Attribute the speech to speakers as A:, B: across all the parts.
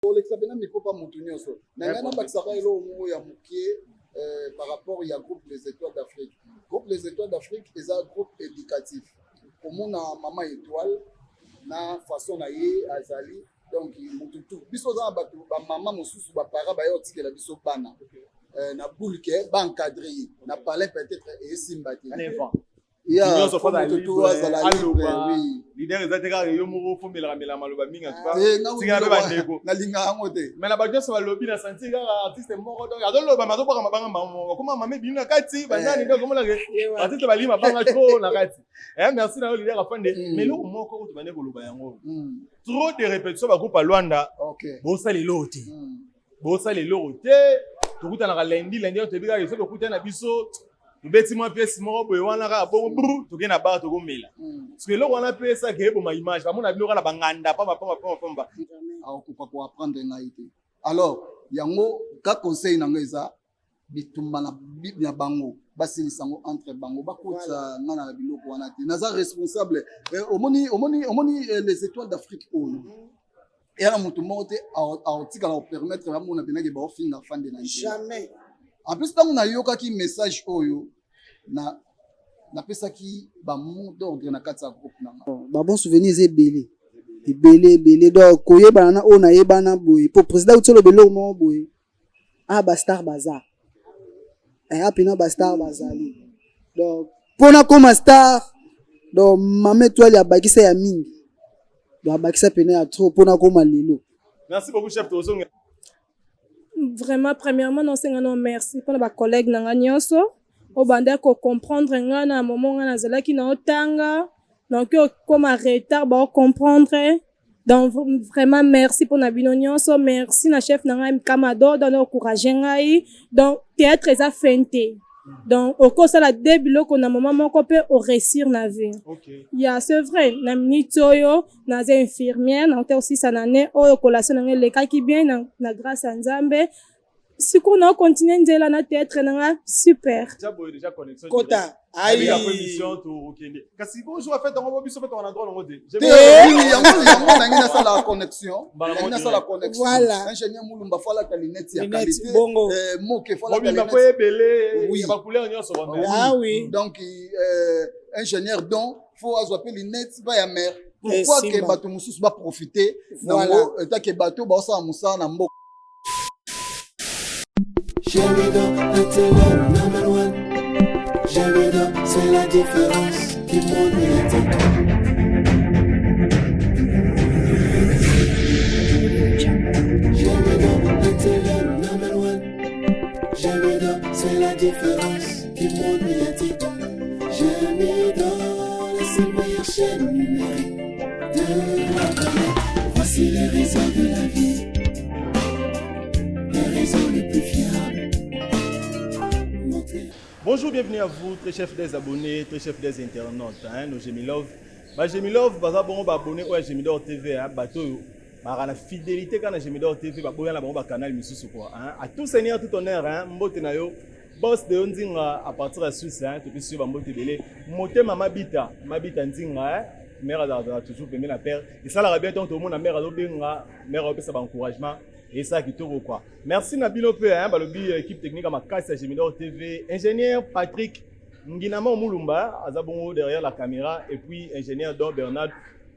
A: Kolekisa pena micro pa mutu nyonso. Na ngai nabakisaka eloko moko ya moke par rapport ya groupe Les Etoiles d'Afrique. Groupe Les Etoiles d'Afrique eza groupe éducatif. Komona mama Etoile na façon na ye azali donc mutu tout. Biso oza na bato ba mama mosusu ba para baye otikela biso bana. Na boule ke ba encadrer ye. Na palais peut-être esimba te.
B: Nyonso faut azala libre, leader eza te kaka yo moko fomelaka mela maloba mingi, en tout cas tika na bandeko.
A: Nalinga yango te.
B: Mais na bato nyonso balobi na sentir kaka artiste moko, donc azoloba mais azobwaka mabanga moko, akoma mame bino na kati banani, donc omonaka artiste balingi mabanga trop na kati. Merci na yo leader afande. Mais eloko moko oyo tobandi koloba yango, trop de répétition, bagroupe ya Lwanda bosala eloko te, bosala eloko te. Tokutanaka lundi, lundi oyo toyebi kaka soki tokutani na biso, tobeti mwa pièce moko boye wana kaka bongo, bru, tokei na bar, tokomela. Parce que eloko wana mpe esaka eboma image, bamona bino kaka na banganda pamba pamba pamba pamba.
A: Akokoka koapprendre ngai te. Alors yango ka conseil na ngai eza bitumba na bango, basilisa yango entre bango, bakotisa nga na biloko wana te. Naza responsable. Omoni Les Étoiles d'Afrique oyo eya na motu moko te aotikala kopermettre bamona penake baofinga fande na
C: jamais.
A: En plus, ntango nayokaki message oyo, na napesaki bamot d'ordre na kati ya groupe na nga.
C: Babon souvenir eza ebele ebele ebele. Donc koyebana na oyo nayebana boye, po président uti oloba eloko moko boye, a bastar baza apena, bastar bazali. Donc mpona koma star, donc mama Étoile abakisa ya mingi, donc abakisa pene ya trop mpona koma lelo.
B: Merci beaucoup, chef. Tozonga.
D: Vraiment, premièrement nasenga no merci mpona bacollègue na nga nyonso oyo bandaki kocomprendre nga na moment nga nazalaki na otanga, donc okoma retard, baocomprendre. Donc vraiment merci mpona bino nyonso. Merci na chef na ngai Kamado, donc encourage ngai. Donc théâtre eza fin te, donc okosala de biloko na moment moko mpe oréussir na vie. Ya, c'est vrai, na minute oyo naza infirmière, nauta kosisa na ne oyo collation na ngai elekaki bien na grâce ya Nzambe. Sikoyo na okontinue nzela na théâtre na nga super.
C: Kota.
B: Ayi émission tokende, kasi bonjour, en fait yango biso mpe tokana droit nango te.
A: Te, yango nangi nasala connexion, nangi nasala connexion.
C: Voilà.
A: Ingénieur Mulumba falata lunette ya qualité.
C: Bongo.
A: Moke falata.
B: Mobimba po ebele ya bacouleur nyonso.
C: Ah oui.
A: Donc ingénieur don faut azwa mpe lunette ba ya mare. Pourquoi ke bato mosusu baprofite nango etake bato baosala mosala na mboka?
E: Gémido, la télé number one. Gémido, c'est la différence du monde médiatique. Gémido, la télé number one. Gémido, c'est la différence du monde médiatique. Gémido, la seule meilleure chaîne numérique de la planète. Voici les réseaux de la vie, les réseaux les plus fiables.
B: Bonjour, bienvenue à vous, très chers des abonnés, très chers des internautes, hein, nos Gemilove. Ba Gemilove, baza bongo ba abonné oyo ya Gemidor TV, hein, bato oyo baka na fidélité kaka na Gemidor TV, baboya na bango ba canal misusu quoi, hein. À tout seigneur, tout honneur, hein, mbote na yo. Boss de Nzinga à partir de Suisse, hein, topesi yo ba mbote ebele. Motema Mabita, Mabita Nzinga, hein, mère azalaka toujours pembeni na père. Esalaka bien ntango tomona mère azobenga, mère azopesa ba encouragement. Esa kitoko quoi. Merci na bino pe, hein, balobi équipe technique ya makasi ya Gemidor TV, ingénieur Patrick Nginama Mulumba aza bongo derrière la caméra et puis ingénieur Don Bernard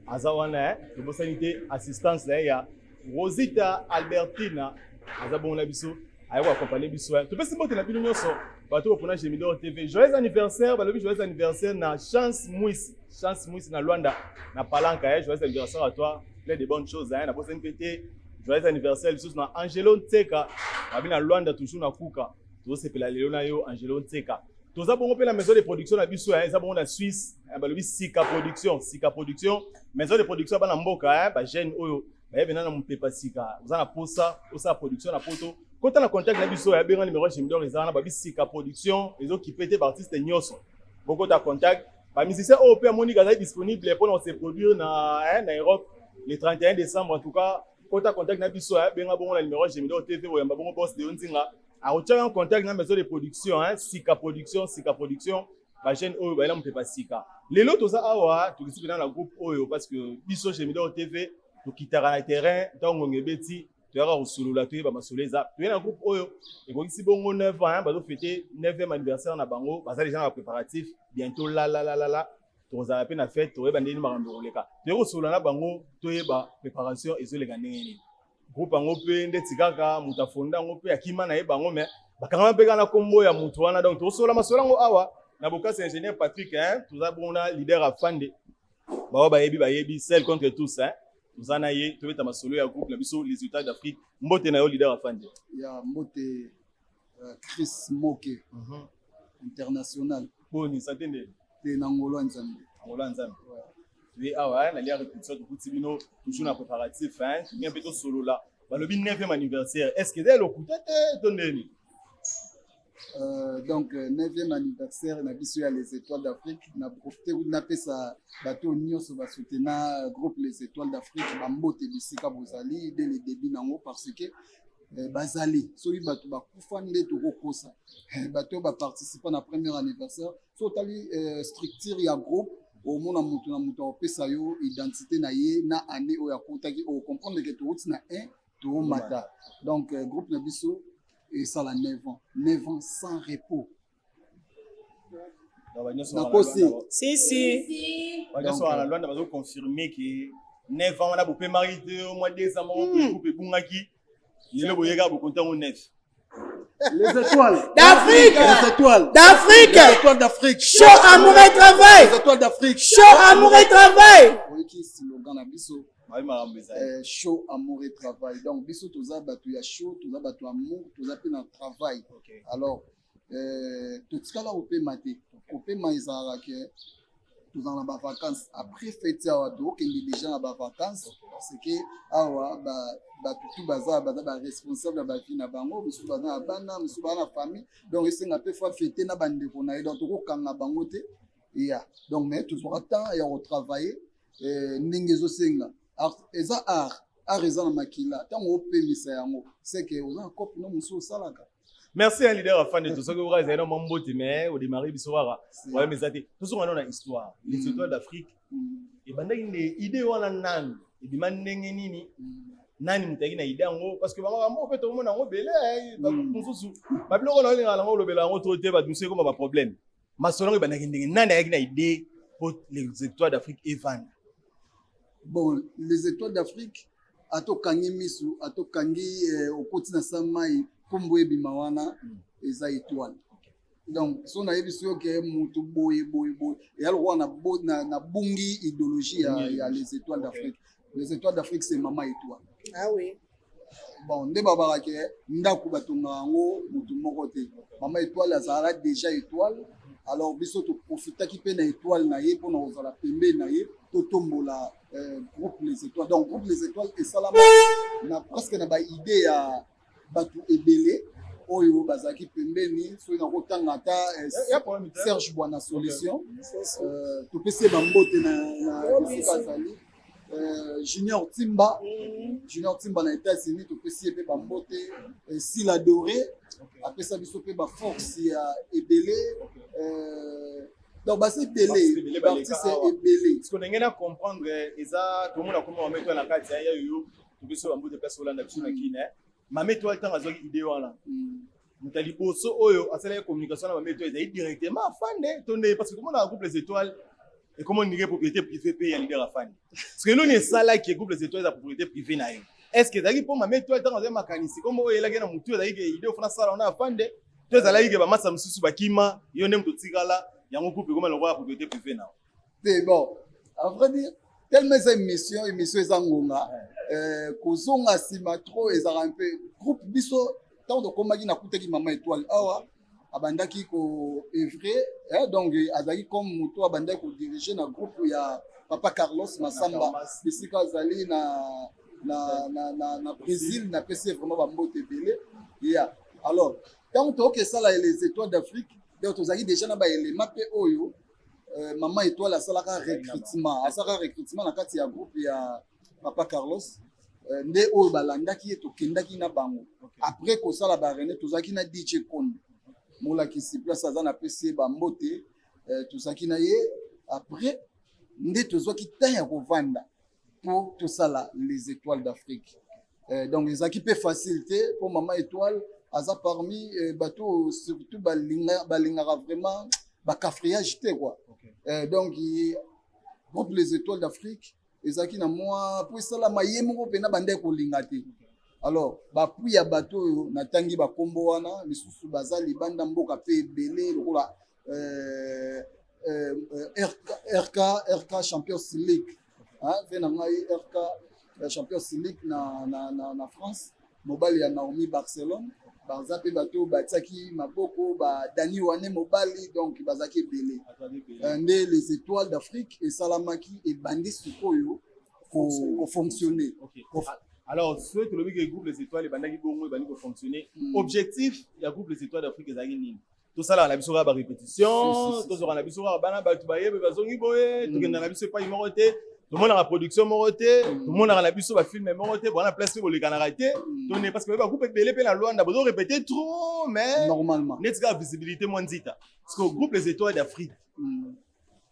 B: aza wana, hein, tobosani te assistance na ye ya Rosita Albertina aza bongo na biso, aye koaccompagne biso, hein. Topesi mbote na bino nyonso bato bopona Gemidor TV. Joyeux anniversaire, balobi joyeux anniversaire na Chance Mwisi, Chance Mwisi na Luanda na Palanka, hein. Joyeux anniversaire à toi, plein de bonnes choses, hein. Nabosani mpe te joyeux anniversaire lisusu na Angelo Ntseka, babi na Luanda toujours na Kuka. Tozosepela lelo na yo Angelo Ntseka. Toza bongo mpe na maison de production na biso, eza bongo na Suisse, balobi Sika Production, Sika Production, maison de production ya bana mboka, bajeune oyo bayebi na mopepa sika. Oza na posa osala production na poto, kota na contact na biso, ya benga numéro ya Gemidor eza wana. Babi Sika Production ezokipe te baartiste nyonso, bokota contact. Bamusicien oyo mpe amoni azali disponible mpona kose produire na Europe le 31 décembre, en tout cas kota contact na biso, benga bongo na numéro ya Gemidor TV, oyamba bongo boss de yo Nzinga, akotia en contact na maison de production, hein, Sika Production, Sika Production, bajeune oyo bayela mopepa sika. Lelo toza awa, tokisi mpena na groupe oyo parce que biso Gemidor TV tokitaka na terrain ntango ngonga ebeti. Toyaka kosolola, toyeba masolo. Eza toye na groupe oyo ekokisi bongo 9 ans, bazofêter 9e anniversaire na bango. Baza déjà na bapréparatif. Bientôt lalalalala tokozala mpe na fête, toyeba ndenge nini makambo ekoleka. Toye kosolola na bango, toyeba préparation ezoleka ndenge nini. Groupe yango mpe ndeti kaka moto afonda yango mpe akima na ye bango, mais bakangama mpe kaka na nkombo ya moto wana. Donc tokosola masolo yango awa na bokasi ya ingénieur Patrick, hein. Toza bongo na leader Afande. Baoyo bayebi, bayebi, seul contre tous, hein. Toza na ye, tobeta masolo ya groupe na biso Les Étoiles d'Afrique. Mbote na yo, leader Afande.
A: Ya mbote, Chris Moke international.
B: Boni santé nde?
A: Te, na ngolo ya Nzambe.
B: Ngolo ya Nzambe. Toye awa na lia répétition, tokuti bino toujours na préparatif, hein. Tolingi mpe tosolola. Balobi 9e anniversaire, est ce que eza lokuta te to ndeni?
A: Donc 9e anniversaire na biso ya Les Étoiles d'Afrique. Na profite napesa bato nyonso basoutenir groupe Les Étoiles d'Afrique bambote bisika bozali dès le début nango, parce que bazali soki bato bakufa nde tokokosa. Bato oyo baparticipa na premier anniversaire, so otali structure ya groupe, omona moto na moto akopesa yo identité na ye na année oyo akotaki, ocomprendre ke touti na 1, toomata. Donc groupe na biso esala 9 ans, 9 ans sans repos. Nakosi?
D: Si, si.
B: Banyonso wana na Lwanda bazoconfirme ke 9 ans wana bopemaki te. Mwa 2 ans moko groupe ebungaki, lelo boyeka bokonta yango 9.
A: Les Étoiles
C: d'Afrique.
A: Les Étoiles
C: d'Afrique.
A: Les Étoiles d'Afrique.
C: Chaud, amour et travail.
A: Les Étoiles d'Afrique.
C: Chaud, amour et travail.
A: Oyoki slogan na biso?
B: Bayebi makambo ezali.
A: Chaud, amour et travail. Donc biso toza bato ya chaud, toza bato ya amour, toza mpe na travail. Alors totikala kopema te. Kopema ezalaka ke tozala na bavacance. Après fête awa, tokokende déjà na bavacance, parce que awa bato tu baza baresponsable ya bavie na bango. Mosusu baza na bana, mosusu baza na famille, donc esenga mpe fa fête na bandeko na ye. Donc tokokanga bango te ya. Donc mais tozwaka temps ya kotravailler ndenge ezosenga. Eza art, art eza na makila. Ntango opemisa yango, c'est que oza na cope no mosusu osalaka.
B: Merci un leader Afande. Tosoki oka ezali na mwa mbote, mais odémarre biso kaka problème eza te. Tozonga nano na histoire Les Étoiles d'Afrique. Ebandaki nde idée wana nanu ebima ndenge nini? Nani moto ayaki na idée yango? Parce que bamakambo mpe tokomona yango ebele mosusu, babiloko na olingaka yango, olobela yango to te, bato mosusu ekoma baproblème. Masolo yango ebandaki ndenge nani? Ayaki na idée po Les Étoiles d'Afrique evanda?
A: Bon, Les Étoiles d'Afrique, ata okangi misu, ata okangi okoti na sa mai, nkombo ebima wana eza étoile. Donc so nayebi soki oke motu boye boye boye, eya lokola nabungi idéologie ya Les Étoiles d'Afrique. Les Étoiles d'Afrique, c'est Mama Étoile.
C: Ah oui.
A: Bon, nde babaka ke ndako batongaka yango motu moko te. Mama Étoile azalaka déjà étoile, alors biso toprofitaki mpe na étoile na ye mpona kozala pembeni na ye, totombola groupe Les Étoiles. Donc groupe Les Étoiles esalama na presque na baidée ya bato ebele oyo bazalaki pembeni. Soki nakotanga ata Serge Bwana Solution, topesi ye bambote na esika azali. Junior Timba, Junior Timba na États-Unis, topesi ye mpe bambote. Sila Doré apesa biso mpe baforce ya ebele. Donc baza ebele, baartiste ebele.
B: Parce que ndenge na comprendre eza, tomona koma Mama Étoile na kati ya yoyo. Topesi bambote place olanda biso na Kine. Mama Étoile, ntango azwaki idée wana, moto ya liboso oyo asalaki communication na Mama Étoile ezali directement Afande to nde? Parce que tomona groupe Les Étoiles ekoma ndenge propriété privée mpe ya leader Afande. Parce que eloni esalaki groupe Les Étoiles eza propriété privée na yo, est ce que ezalaki mpo Mama Étoile ntango azali makanisi kombo oyo eyelaki na motu, ezalaki ke idée ofuna sala wana Afande, to ezalaki ke bamasa mosusu bakima, yo nde moto otikala, yango groupe ekoma lokola propriété privée na yo?
A: Te, bon, à vrai dire, tellement eza émission, émission eza ngonga, kozonga nsima trop ezalaka mpe. Groupe biso, ntango tokomaki, nakutaki Mama Étoile awa abandaki koœuvrer, donc azalaki comme moto abandaki kodirige na groupe ya papa Carlos Masamba, esika azali na Brésil. Napesi ye vraiment bambote ebele ya. Alors ntango toyoki esala Les Étoiles d'Afrique, donc tozalaki déjà na baélément mpe oyo Mama Étoile asalaka recrutement, asalaka recrutement na kati ya groupe ya papa Carlos. Nde oyo balandaki ye, tokendaki na bango. Après kosala barene, tozalaki na DJ Kondo, molakisi, place aza, napesi ye bambote. Tozalaki na ye. Après nde tozwaki temps ya kovanda mpo tosala Les Étoiles d'Afrique. Donc ezalaki mpe facile te mpo Mama Étoile aza parmi bato oyo surtout balingaka vraiment bacafriage te quoi. Donc groupe Les Étoiles d'Afrique ezalaki na mwa mpo esalama ye moko mpena bandeki kolinga te. Alors bapui ya bato oyo natangi bakombo wana, misusu baza libanda mboka mpe ebele lokola RK, RK Champions League, mpe na ngai RK Champions League na France, mobali ya Naomi Barcelone. Baza mpe bato oyo batiaki maboko, badani wane mobali, donc bazalaki ebele. Nde Les Étoiles d'Afrique esalamaki, ebandi sikoyo kofonctionner.
B: Alors soki tolobi ke groupe Les Étoiles ebandaki bongo, ebandi kofonctionner, objectif ya groupe Les Étoiles d'Afrique ezalaki nini? Tosalaka na biso kaka barépétition, tozwaka na biso kaka bana bato bayebe bazongi boye, tokenda na biso epai moko te, tomonaka production moko te, tomonaka na biso bafilm moko te, bona place mpe bolekanaka te. Tone parce que bagroupe ebele mpe na Lwanda bozorépéter trop, mais
A: normalement
B: neti kaka visibilité mwa nzita. Parce que groupe Les Étoiles d'Afrique,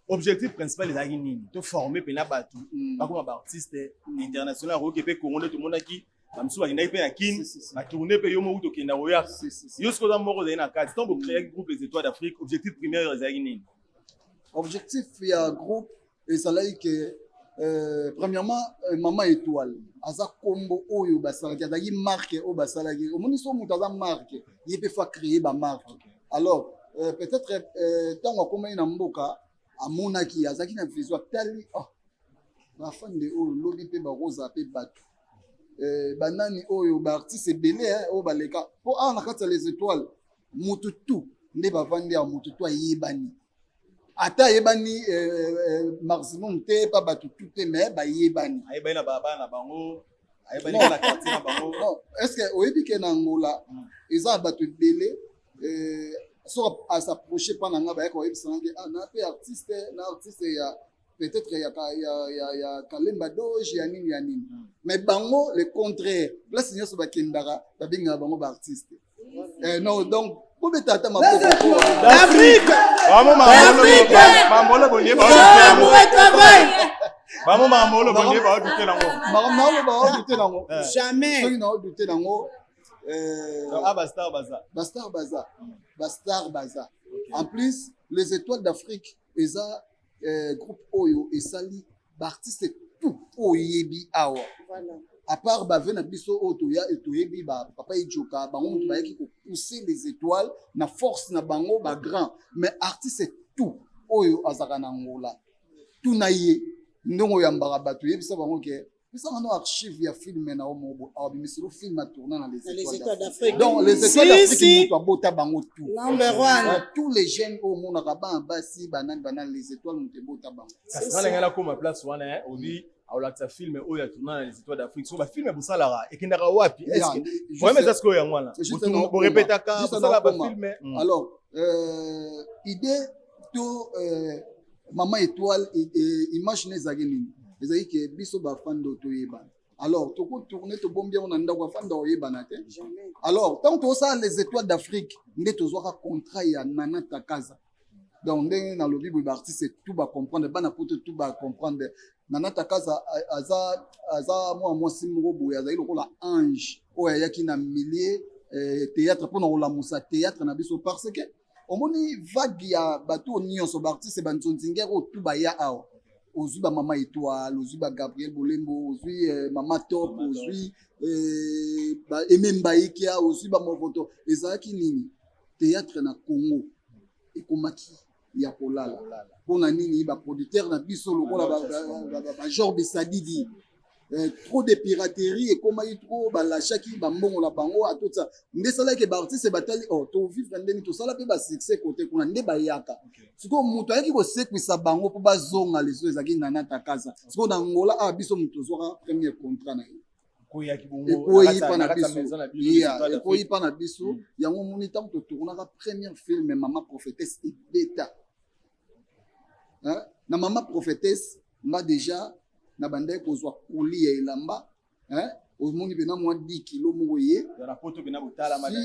B: objectif principal ezalaki nini? Toforme mpena bato bakoma baartiste international, akoki mpe Congo nde tomonaki bamisusu bakendaki mpe na Kine, batourne mpe yo moko tokenda koyaka. Yo soki oza moko ozali na kati, ntango bocréaki groupe Les Étoiles d'Afrique, objectif primaire ezalaki nini?
A: Objectif ya groupe ezalaki ke premièrement, Mama Étoile aza kombo oyo basalaki, azalaki marque oyo basalaki. Omoni, so moto aza marque, ye mpe faut créer bamarque. Alors peut-être ntango akomaki na mboka, amonaki, azalaki na vision, atali: oh, bafande oyo lobi mpe bakozala mpe bato, banani oyo baartiste ebele oyo baleka mpo awa na kati ya Les Étoiles, mutu tu nde bavandi awa, mutu tu ayebani, ata ayebani maximum te pa bato tu te, mais bayebani.
B: Ayebani na balabala na bango, ayebani na quartier na bango.
A: Non, est ce que oyebi ke na Angola eza na bato ebele, soki as'approche mpa na nga, bayaka koyebisa nga ke ah, na mpe artiste na artiste ya peut-être ya Kalemba Doge, ya nini ya nini. Mais bango le contraire, place nyonso bakendaka, babengaka bango baartiste. Non, donc bobeta ata maboko.
B: D'Afrique, bamolo bolie, bamo mamolo bolie, baodute nango.
A: Makambo baodute nango.
C: Jamais.
A: Soki naodute nango.
B: Ah, bastar baza.
A: Bastar baza, bastar baza. En plus, Les Étoiles d'Afrique eza groupe oyo esali baartiste tout oyebi awa, à part bave na biso oyo toya toyebi, bapapa Ejoka, bango moto bayaki kopousser Les Étoiles na force na bango, bagrand. Mais artiste tout oyo azalaka na Ngola, tuna ye ndenge oyambaka bato, oyebisa bango ke pesanga no archive ya film na yo moko, awabimiselo film atourna na Les Étoiles d'Afrique. Donc Les Étoiles d'Afrique, moto abota bango tout.
C: Number one.
A: Tous les jeunes oyo omonaka, bana basi, banani banani, Les Étoiles moto ebota bango.
B: Kasi nga ndenge nakoma place wana, obi aolakisa film oyo atourna na Les Étoiles d'Afrique, so bafilm bosalaka ekendaka wapi? Problème eza sikoyo yango wana, borepetaka, bosala bafilm.
A: Alors idée to Mama Étoile, image ne ezalaki nini? Ezalaki ke biso bafande oyo toyebana, alors tokotourne, tobombi yango na ndako, afanda oyebana te. Alors ntango tozosala Les Étoiles d'Afrique, nde tozwaka contrat ya Nana Takaza. Donc ndenge nalobi boye, baartiste tout bacomprendre, bana Poto tout bacomprendre, Nana Takaza aza mwana mwasi moko boye, azali lokola ange oyo ayaki na milieu théâtre mpona kolamusa théâtre na biso, parce que omoni vague ya bato oyo nyonso, baartiste banzonzingere oyo tu baya awa, ozwi bamama Étoile, ozwi bagabriel Bolembo, ozwi Mama Top, ozwi Aime Mbaikia, ozwi bamovoto. Ezalaki nini? Théâtre na Congo ekomaki ya kolala. Mpona nini? Baproducteur na biso lokola bagenre Bisadidi, trop de piraterie ekomaki trop, balashaki bambongo na bango atotisa. Nde esalaki baartiste batali: oh, tovivre ndeni? Tosala mpe basuccès kote kuna nde bayaka. Sikoyo moto ayaki kosekwisa bango mpo bazonga lisusu ezalaki Nana Takaza. Sikoyo na Ngola awa, biso moto tozwaka premier contrat na ye, ekoyi mpa na biso, ekoyi mpa na biso. Yango omoni, ntango totournaka première film Mama Prophétesse, ebeta na Mama Prophétesse, nga déjà na bandaki kozwa koli ya elamba, omoni mpena mwa 10 kilo moko ye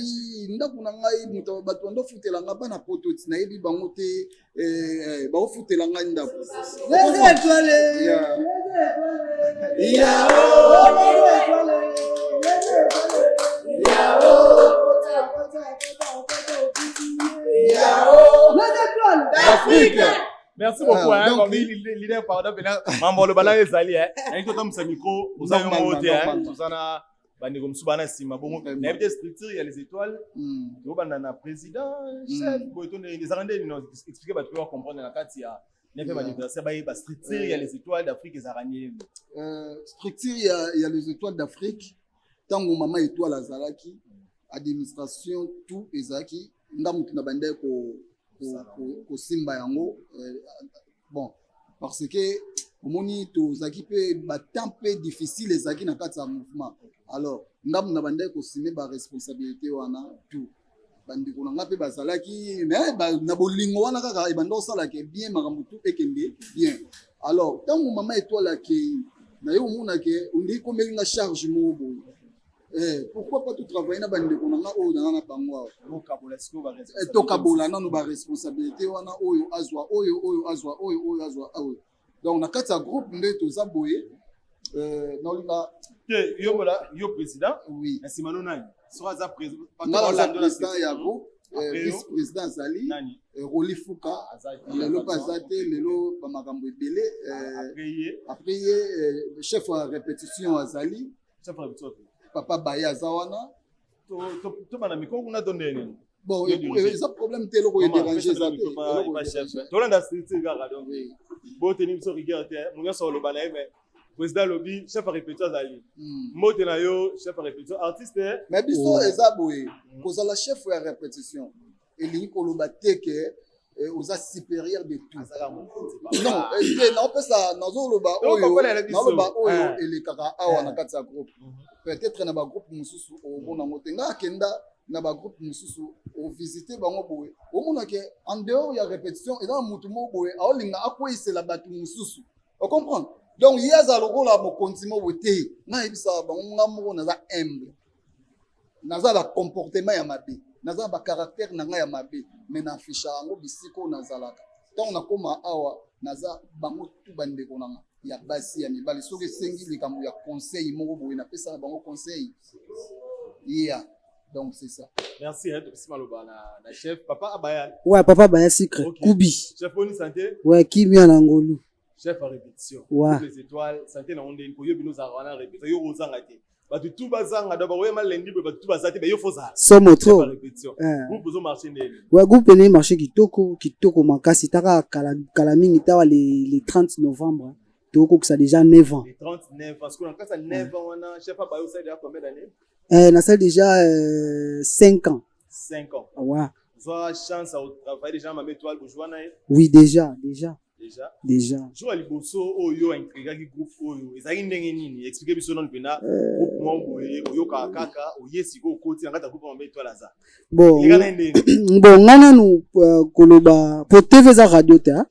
A: si ndako na ngai, moto bato bando ofutela nga, bana Poto ti nayebi bango te, baofutela ngai ndako.
C: Les étoiles.
A: Yeah.
C: Les étoiles.
B: Merci beaucoup.
A: Ah,
B: Hein,
A: donc,
B: leader, pardon, pena mambo lo bala ezali, hein. Nayi totambusa micro, oza yo
A: Normalement,
B: te, hein.
A: normalement.
B: Toza na bandeko mosusu bana nsima bongo.
A: Vraiment.
B: Nayebi te structure ya les étoiles, tobanda na président, chef, boye to ezalaka nde nini? Explique bato mpe bacomprendre na kati ya 9e anniversaire, bayeba structure ya les étoiles d'Afrique ezalaka nini.
A: Structure ya les étoiles d'Afrique, ntango mama étoile azalaki, administration tout ezalaki nga motu na bandaki kosimba yango. Bon, parce que omoni, tozalaki mpe batemps mpe difficile ezalaki na kati ya mouvement. Alors nga motu na bandaki koassumer baresponsabilité wana tout. Bandeko na nga mpe bazalaki, mais na bolingo wana kaka ebanda osalaka bien, makambo tout ekende bien. Alors ntango mama étoile akei na ye, omonake ondei komeli nga charge moko boye. Pourquoi pas totravaille na bandeko na nga oyo naza na bango awa?
B: Tokabola sikoyo baresponsabilité.
A: Tokabola nano baresponsabilité wana, oyo azwa oyo, oyo azwa oyo, oyo azwa oyo. Donc na kati ya groupe nde toza boye, naolinga
B: Te, yo bola yo président.
A: Oui.
B: Na nsima no nani soki aza président?
A: Nga naza président ya groupe.
B: Après yo?
A: Vice président azali
B: Nani?
A: Roli Fuka.
B: Aza?
A: Lelo mpe aza te, lelo bamakambo ebele.
B: Après ye?
A: Après ye, chef ya répétition azali
B: Chef ya biso?
A: Papa Baye aza wana.
B: Tobanda mikro kuna to ndenge nini?
A: Bon,
B: Yo dirige.
A: eza problème te, eloko edérange eza te, eloko edérange.
B: Tolanda structure kaka, donc
A: Oui.
B: boteni biso rigueur te, mo nyonso oloba na ye, mais président alobi chef ya répétition azali. Mbote na yo, chef ya répétition, artiste.
A: Mais biso eza boye, kozala chef ya répétition elingi koloba te ke oza supérieur de tout.
B: Azalaka mokonzi.
A: Non, te, naopesa, nazoloba
B: Donc,
A: oyo
B: comprendre biso.
A: naloba oyo elekaka awa na kati ya groupe. Peut-être na bagroupe mosusu omona yango te. Nga akenda na bagroupe mosusu, ovisite bango boye, omona ke en dehors ya répétition eza na motu moko boye aolinga akweyisela bato mosusu, ocomprendre? Donc ye aza lokola mokonzi moko boye te. Nga nayebisaka bango, nga moko naza humble, naza bacomportement ya mabe, naza na bacaractère na ngai ya mabe, mais naafficha yango bisika oyo nazalaka. Ntango nakóma awa, naza bango tu bandeko na nga ya basi, ya mibali. Soki esengi likambo ya conseil moko boye, napesaka bango conseil, yeah. Donc c'est ça.
B: Merci, hein. Topesi maloba na chef papa Abaya.
C: Ouais, papa Baya Sucre.
B: Ok.
C: Kubi.
B: Chef, boni santé?
C: Ouais, kimia na ngolu.
B: Chef à répétition. Toutes les étoiles, santé na onde ko yo bino za wana répétition, yo ozanga te, bato tu bazanga do bakoyema lendi boye, bato tu baza te, yo fozala
C: Somo
B: chef à
C: trop.
B: répétition. Groupe ozo marché ndeni?
C: Ouais, groupe ene marché kitoko, kitoko makasi. Taka kala, kala mingi tawa le 30 novembre. Tokokisa déjà 9 ans.
B: Les 39 ans, parce que na kati ya 9 ans wana, chef Abaya, osali déjà combien d'années?
C: Nasali déjà 5 ans.
B: 5 ans.
C: Ouais.
B: Ozwa chance ya kotravailler déjà mama étoile, bozwa na ye?
C: Oui, déjà, déjà.
B: Déjà?
C: Déjà.
B: Jour ya liboso oyo aintégraki groupe oyo ezalaki ndenge nini? Explique biso nano mpena groupe moko boye oyokaka kaka, oye sikoyo okoti na kati ya groupe, mama étoile aza.
C: Bon,
B: eleka na ye ndenge?
C: Bon, nga nanu koloba po TV eza radio te, hein?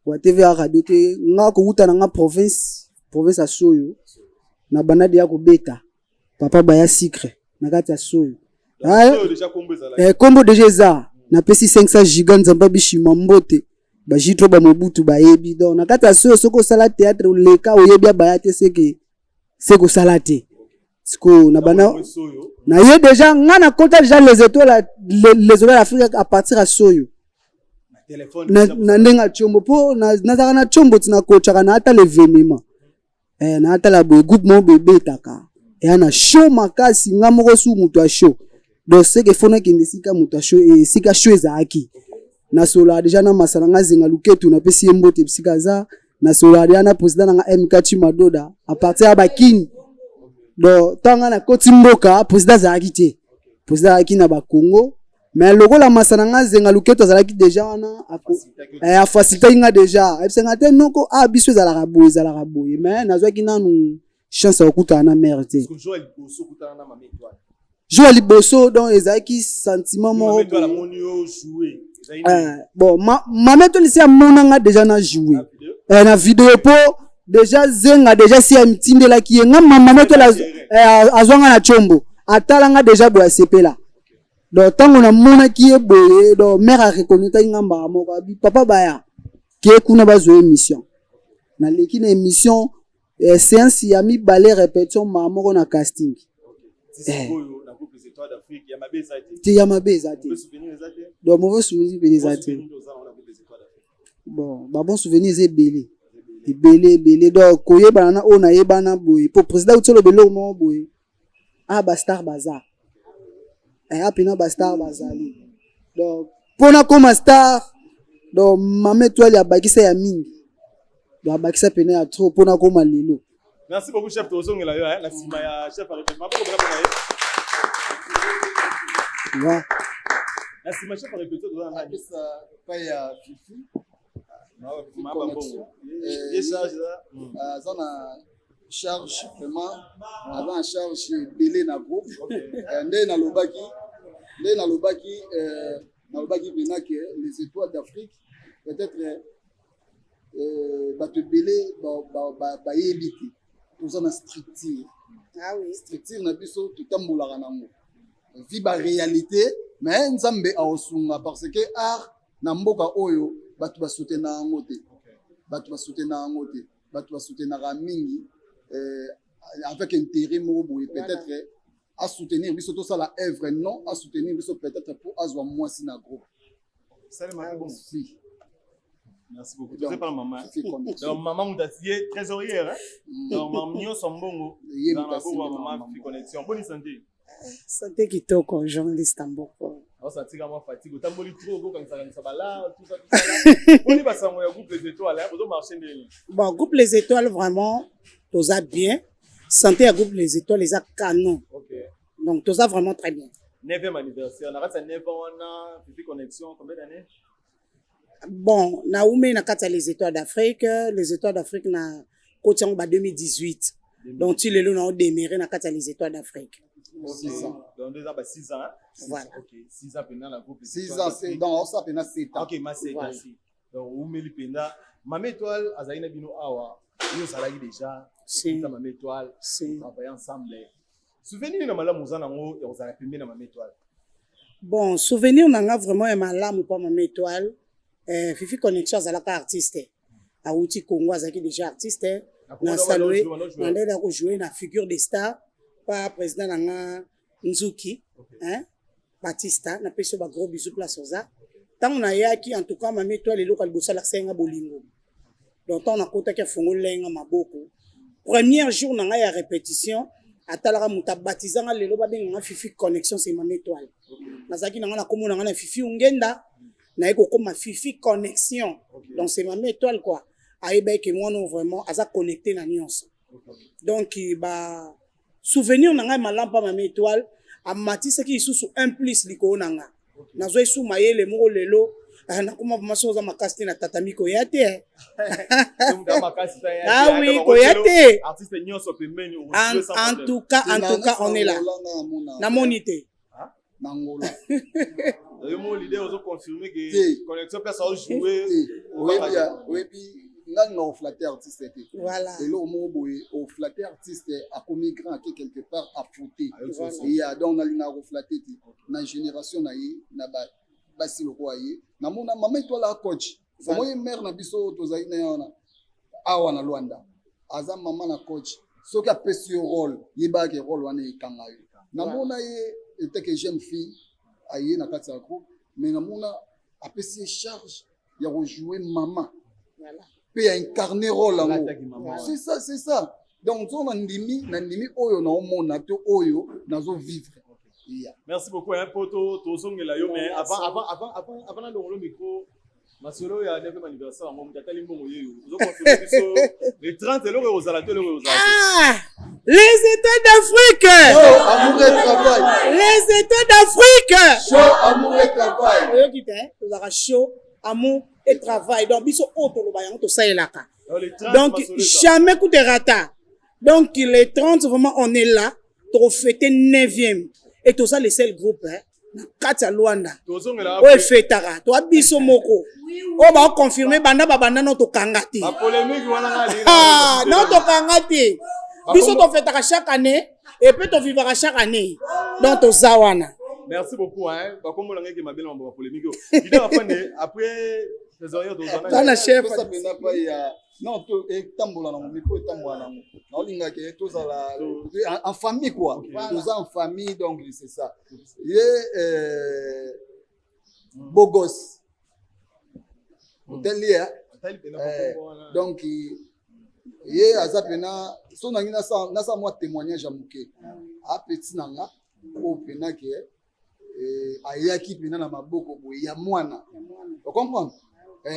C: Ouais, TV eza radio te. Nga kowuta na nga province ya Soyo, na banda deya kobeta papa Baya Sucre na kati ya Soyo. Ah,
B: oyo déjà kombo ezalaki?
C: Kombo déjà eza, napesi 500 giga, nzambe bishima mbote bajitro bamobutu bayebi. Donc na kati ya Soyo, soki osala théâtre, oleka, oyebi Abaya te, seke osala te. Sikoyo na banda
B: Soyo.
C: Na ye déjà, nga nakota déjà les étoiles d'Afrique à partir ya Soyo.
B: Na téléphone?
C: Na ndenge ya tiombo, mpo nazalaka na tiombo ti nakotaka na atala événement, na atala boye groupe moko boye ebetaka, eya na show makasi. Nga moko su moto ya show, donc seke fo nakende esika moto ya show, esika show ezalaki. Nasolaka déjà na masala nga Zenga Luketu, napesi ye mbote bisika aza. Nasolaka déjà na président na nga MK Chimadoda à partir ya Bakini. Donc ntango nga nakoti mboka, président azalaki te, président azalaki na Bakongo, mais lokola masa na nga Zenga Luketu azalaki déjà wana, afacilitaki nga déjà, ayebisanga te noko a biso ezalaka boye, ezalaka boye. Mais nazwaki nanu chance ya kokutana na mare te.
B: Jour ya liboso okutana na mama étoile?
C: Jour ya liboso, donc ezalaki sentiment moko
B: Mama étoile
C: boye.
B: amoni yo jouer, ezali?
C: Bon, mama étoile esi amonanga déjà na jouer
B: na video?
C: Na video, po déjà Zenga déjà si amitindelaki ye nga. Mama étoile azwanga na tiombo, atalanga déjà boye, asepela. Donc ntango namonaki ye boye, donc mare areconnaîtraki nga mbaka moko, abi papa Baya ke kuna bazwa émission. Naleki na émission, séance ya mibale, répétition mbaka moko na casting.
B: Ti sikoyo na groupe les étoiles d'Afrique, ya mabe eza te?
C: Te, ya mabe eza te.
B: Mauvais souvenir eza te?
C: Donc mauvais souvenir mpe eza te.
B: Souvenir oza nango na groupe les étoiles d'Afrique?
C: Bon, ba bon souvenir eza ebele ebele ebele. Donc koyebana na oyo nayebana boye, po président auti oloba eloko moko boye, ah, bastar baza apena, bastar bazali. Donc mpona koma star, donc Mama Étoile abakisa ya mingi, donc abakisa pene ya trop mpona koma lelo.
B: Merci beaucoup, chef. Tozongela yo na nsima ya chef. Maboko mpena mpona ye. Na nsima chef ya répétition, toza na nani?
A: Apesa epai ya Fifi.
B: Mabongo ye charge.
A: Aza na charge, vraiment aza na charge ebele na groupe. Nde nalobaki mpena ke Les Étoiles d'Afrique, peut-être bato ebele bayebi te, toza na structure.
F: Ah oui.
A: Structure na biso, totambolaka nango vi baréalité, mais Nzambe aosunga, parce que art na mboka oyo, bato basoutenaka yango te, bato basoutenaka yango te. Bato basoutenaka mingi avec intérêt moko boye, peut-être asoutenir biso tosala œuvre, non, asoutenir biso peut-être po azwa mwasi na groupe.
B: Salema bon.
A: Si.
B: Merci beaucoup. Toza pa mama. Donc mama moto atie trésorière, hein? Donc mama nyonso mbongo
A: Ye
B: na
A: moto
B: maboko ya
A: asimbi
B: mama.
A: mama.
B: Fifi Connexion, bonne santé?
F: Santé kitoko, journaliste mboko.
B: Aosantika mwa fatigue, otamboli trop, okokangisakanisa bala, tout ça, tout ça. Boni basango ya groupe Les Étoiles, hein? Bozomarche ndenge?
F: Bon, groupe Les Étoiles, vraiment toza bien. Santé ya groupe Les Étoiles eza canon. Donc toza vraiment très bien.
B: 9e anniversaire, na kati ya 9 ans wana, Fifi Connexion, combien d'années?
F: Bon, naumei na kati ya Les Étoiles d'Afrique. Les Étoiles d'Afrique, na koti yango ba 2018, donc ti lelo naodemere na kati ya Les Étoiles d'Afrique.
A: 6 ans.
B: Donc deux ans, bah 6 ans, hein?
F: Voilà.
B: Ok, 6 ans pendant la groupe Les
A: 6
B: Étoiles
A: ans.
B: d'Afrique.
A: Donc osala mpena 7 ans.
B: Ok, ma 7
F: Voilà.
B: ans. Donc umeli mpenza Mama Étoile azalaki na bino awa, yo ozalaki déjà?
F: Si.
B: Ota Mama Étoile?
F: Si.
B: Travailler ensemble, souvenir na malamu oza nango ya kozala pembeni na Mama Étoile?
F: Bon, souvenir na nga vraiment ya malamu mpa Mama Étoile, Fifi Connexion azalaka artiste, awuti Congo, azalaki déjà artiste. Na salue na ndenge ya kojoue na figure de star pa président na nga Nzuki, hein? Batista, napesi yo bagros bisous place oza. Ntango nayaki, en tout cas Mama Étoile, eloko ya liboso alakisaki nga bolingo. Donc ntango nakotaki, afongolelaki nga maboko. Premier jour na ngai ya répétition, atalaka moto abatizanga lelo babenganga Fifi Connexion, c'est Mama Étoile. Nazalaki na nga na kombo na ngai na Fifi Ungenda, naye kokóma Fifi Connexion. Donc c'est Mama Étoile quoi, ayebaki mwana oyo vraiment aza connecté na nyonso. Donc ba souvenir na ngai malamu mpa Mama Étoile, amatisaki lisusu un plus likolo na nga, nazwa esu mayele moko lelo. Ah, nakoma vraiment soki oza makasi te na tatami, koya te. Ah oui, koya te.
B: Artiste nyonso pembeni.
F: En tout cas on est là, namoni te.
A: Na Ngola.
B: Yo mo leader, ozo confirmer que
A: Te.
B: Connexion place aojouer?
A: Oyebi, oyebi ngai nga oflatte artiste te.
F: Voilà.
A: Eloko moko boye, oflatte artiste, akomi grand, ake quelque part afute ya. Donc nalingaka koflatte te na génération na ye, na basi lokola ye. Namona Mama Étoile acoach omoi mare na biso, tozali na ye wana awa na Lwanda, aza mama na coach. Soki apesi yo rôle, yebaka rôle wana ekanga yo. Namona ye eteke jeune fille aye na kati ya groupe, mais namona apesi ye charge ya kojouer mama mpe ya incarner rôle yango. C'est ça, c'est ça. Donc so na ndimi oyo naomona to oyo nazovivre. Yeah.
B: Merci beaucoup, hein, po tozongela yo, mais avant nalongolo micro, masolo ya 9e anniversaire yango, moto atali mbongo yeyo, ozoconfirme biso le 30, eloko ekozala te, eloko ekozala te?
F: Ah, Les Étoiles d'Afrique!
A: Show, amour et travail.
F: Les Étoiles d'Afrique!
A: Show, amour et travail.
F: Oyoki te, tozalaka show, amour et travail. Donc biso oyo toloba yango, tosalelaka.
B: Donc, le 30,
F: Donc
B: masolo eza.
F: jamais coup de rata. Donc les 30, vraiment on est là tokofete 9e et toza le seul groupe, hein, na kati ya Lwanda
B: Tozongela.
F: oyo efetaka. Toa biso moko oyo baoconfirme banda babanda no tokanga te.
B: Bapolémique wana nga alingi.
F: Ah, non, tokanga te. Biso tofetaka chaque année et puis tovivaka chaque année, donc toza wana.
B: Merci beaucoup, hein. Bakombola ngeke mabele mambo bapolémique oyo, leader afande après trésorier, tozana.
F: Toza na chef.
A: Pesa mpenza pai ya non to etambola nango micro, etambola nango. Naolingaka tozala en famille quoi. Toza en famille, donc c'est ça. Ye bogos. Otali ye. Donc ye aza pena so nangi nasala mwa témoignage ya moke. Apeti na nga oyo pena ke ayaki pena na maboko boye ya mwana, ocomprendre?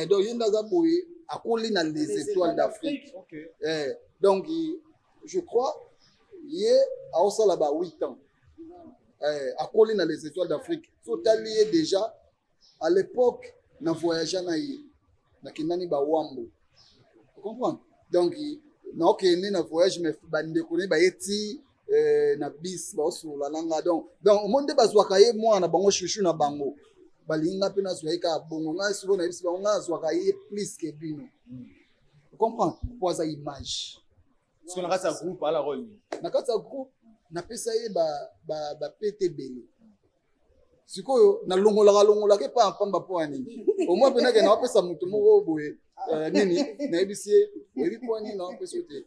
A: Donc ye nde aza boye, akoli na Les Étoiles d'Afrique. Donc je crois ye aosala ba 8 ans, akoli na Les Étoiles d'Afrique. So otali ye déjà à l'époque na voyage na ye, nakendani bawambo, comprendre? Donc naokende na voyage, mais bandeko ne baye ti na bis, baosolola na nga. Donc omoni nde bazwaka ye mwana na bango, chouchou na bango. Balingi nga mpe nazwa ye kaka bongo. Ngai sikoyo nayebisi bango, ngai nazwaka ye plus ke bino, comprendre? Po aza image.
B: Na kati ya groupe ala rôle?
A: Na kati ya groupe napesa ye bapete ebele. Sikoyo nalongolaka longolaka epa ya pamba. Mpo ya nini? Omoi mpenake naopesa moto moko boye nini, nayebisi ye: oyebi mpo nini naopesa yo te?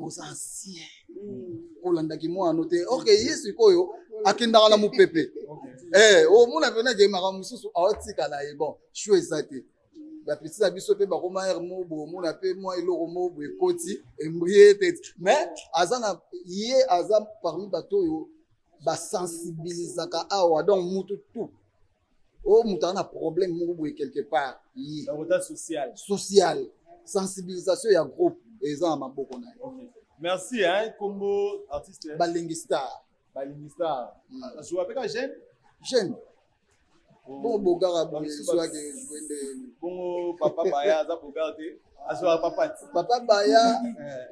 A: Oza ancien, kolandaki mwana te. Ok, ye sikoyo akendaka na mopepe, omona mpenake makambo mosusu aotikala ye. Bon, shu eza te. Bapeti na biso mpe bakoma ere moko boye, omona mpe mwa eloko moko boye ekoti embrie te. Mais aza na ye, aza parmi bato oyo basensibilisaka awa. Donc mutu tout oyo moto aza na problème moko boye quelque part, ye.
B: Social.
A: Social, sensibilisation ya groupe eza na maboko na ye.
B: Merci hein. Kombo artiste?
A: Balingi Star.
B: Balingi Star. Azwa mpe ka jeune?
A: Jeune bongo bogara boye, zwaki joue nde.
B: Bongo papa Baya aza bogar te, azwaka papa ti?
A: Papa Baya,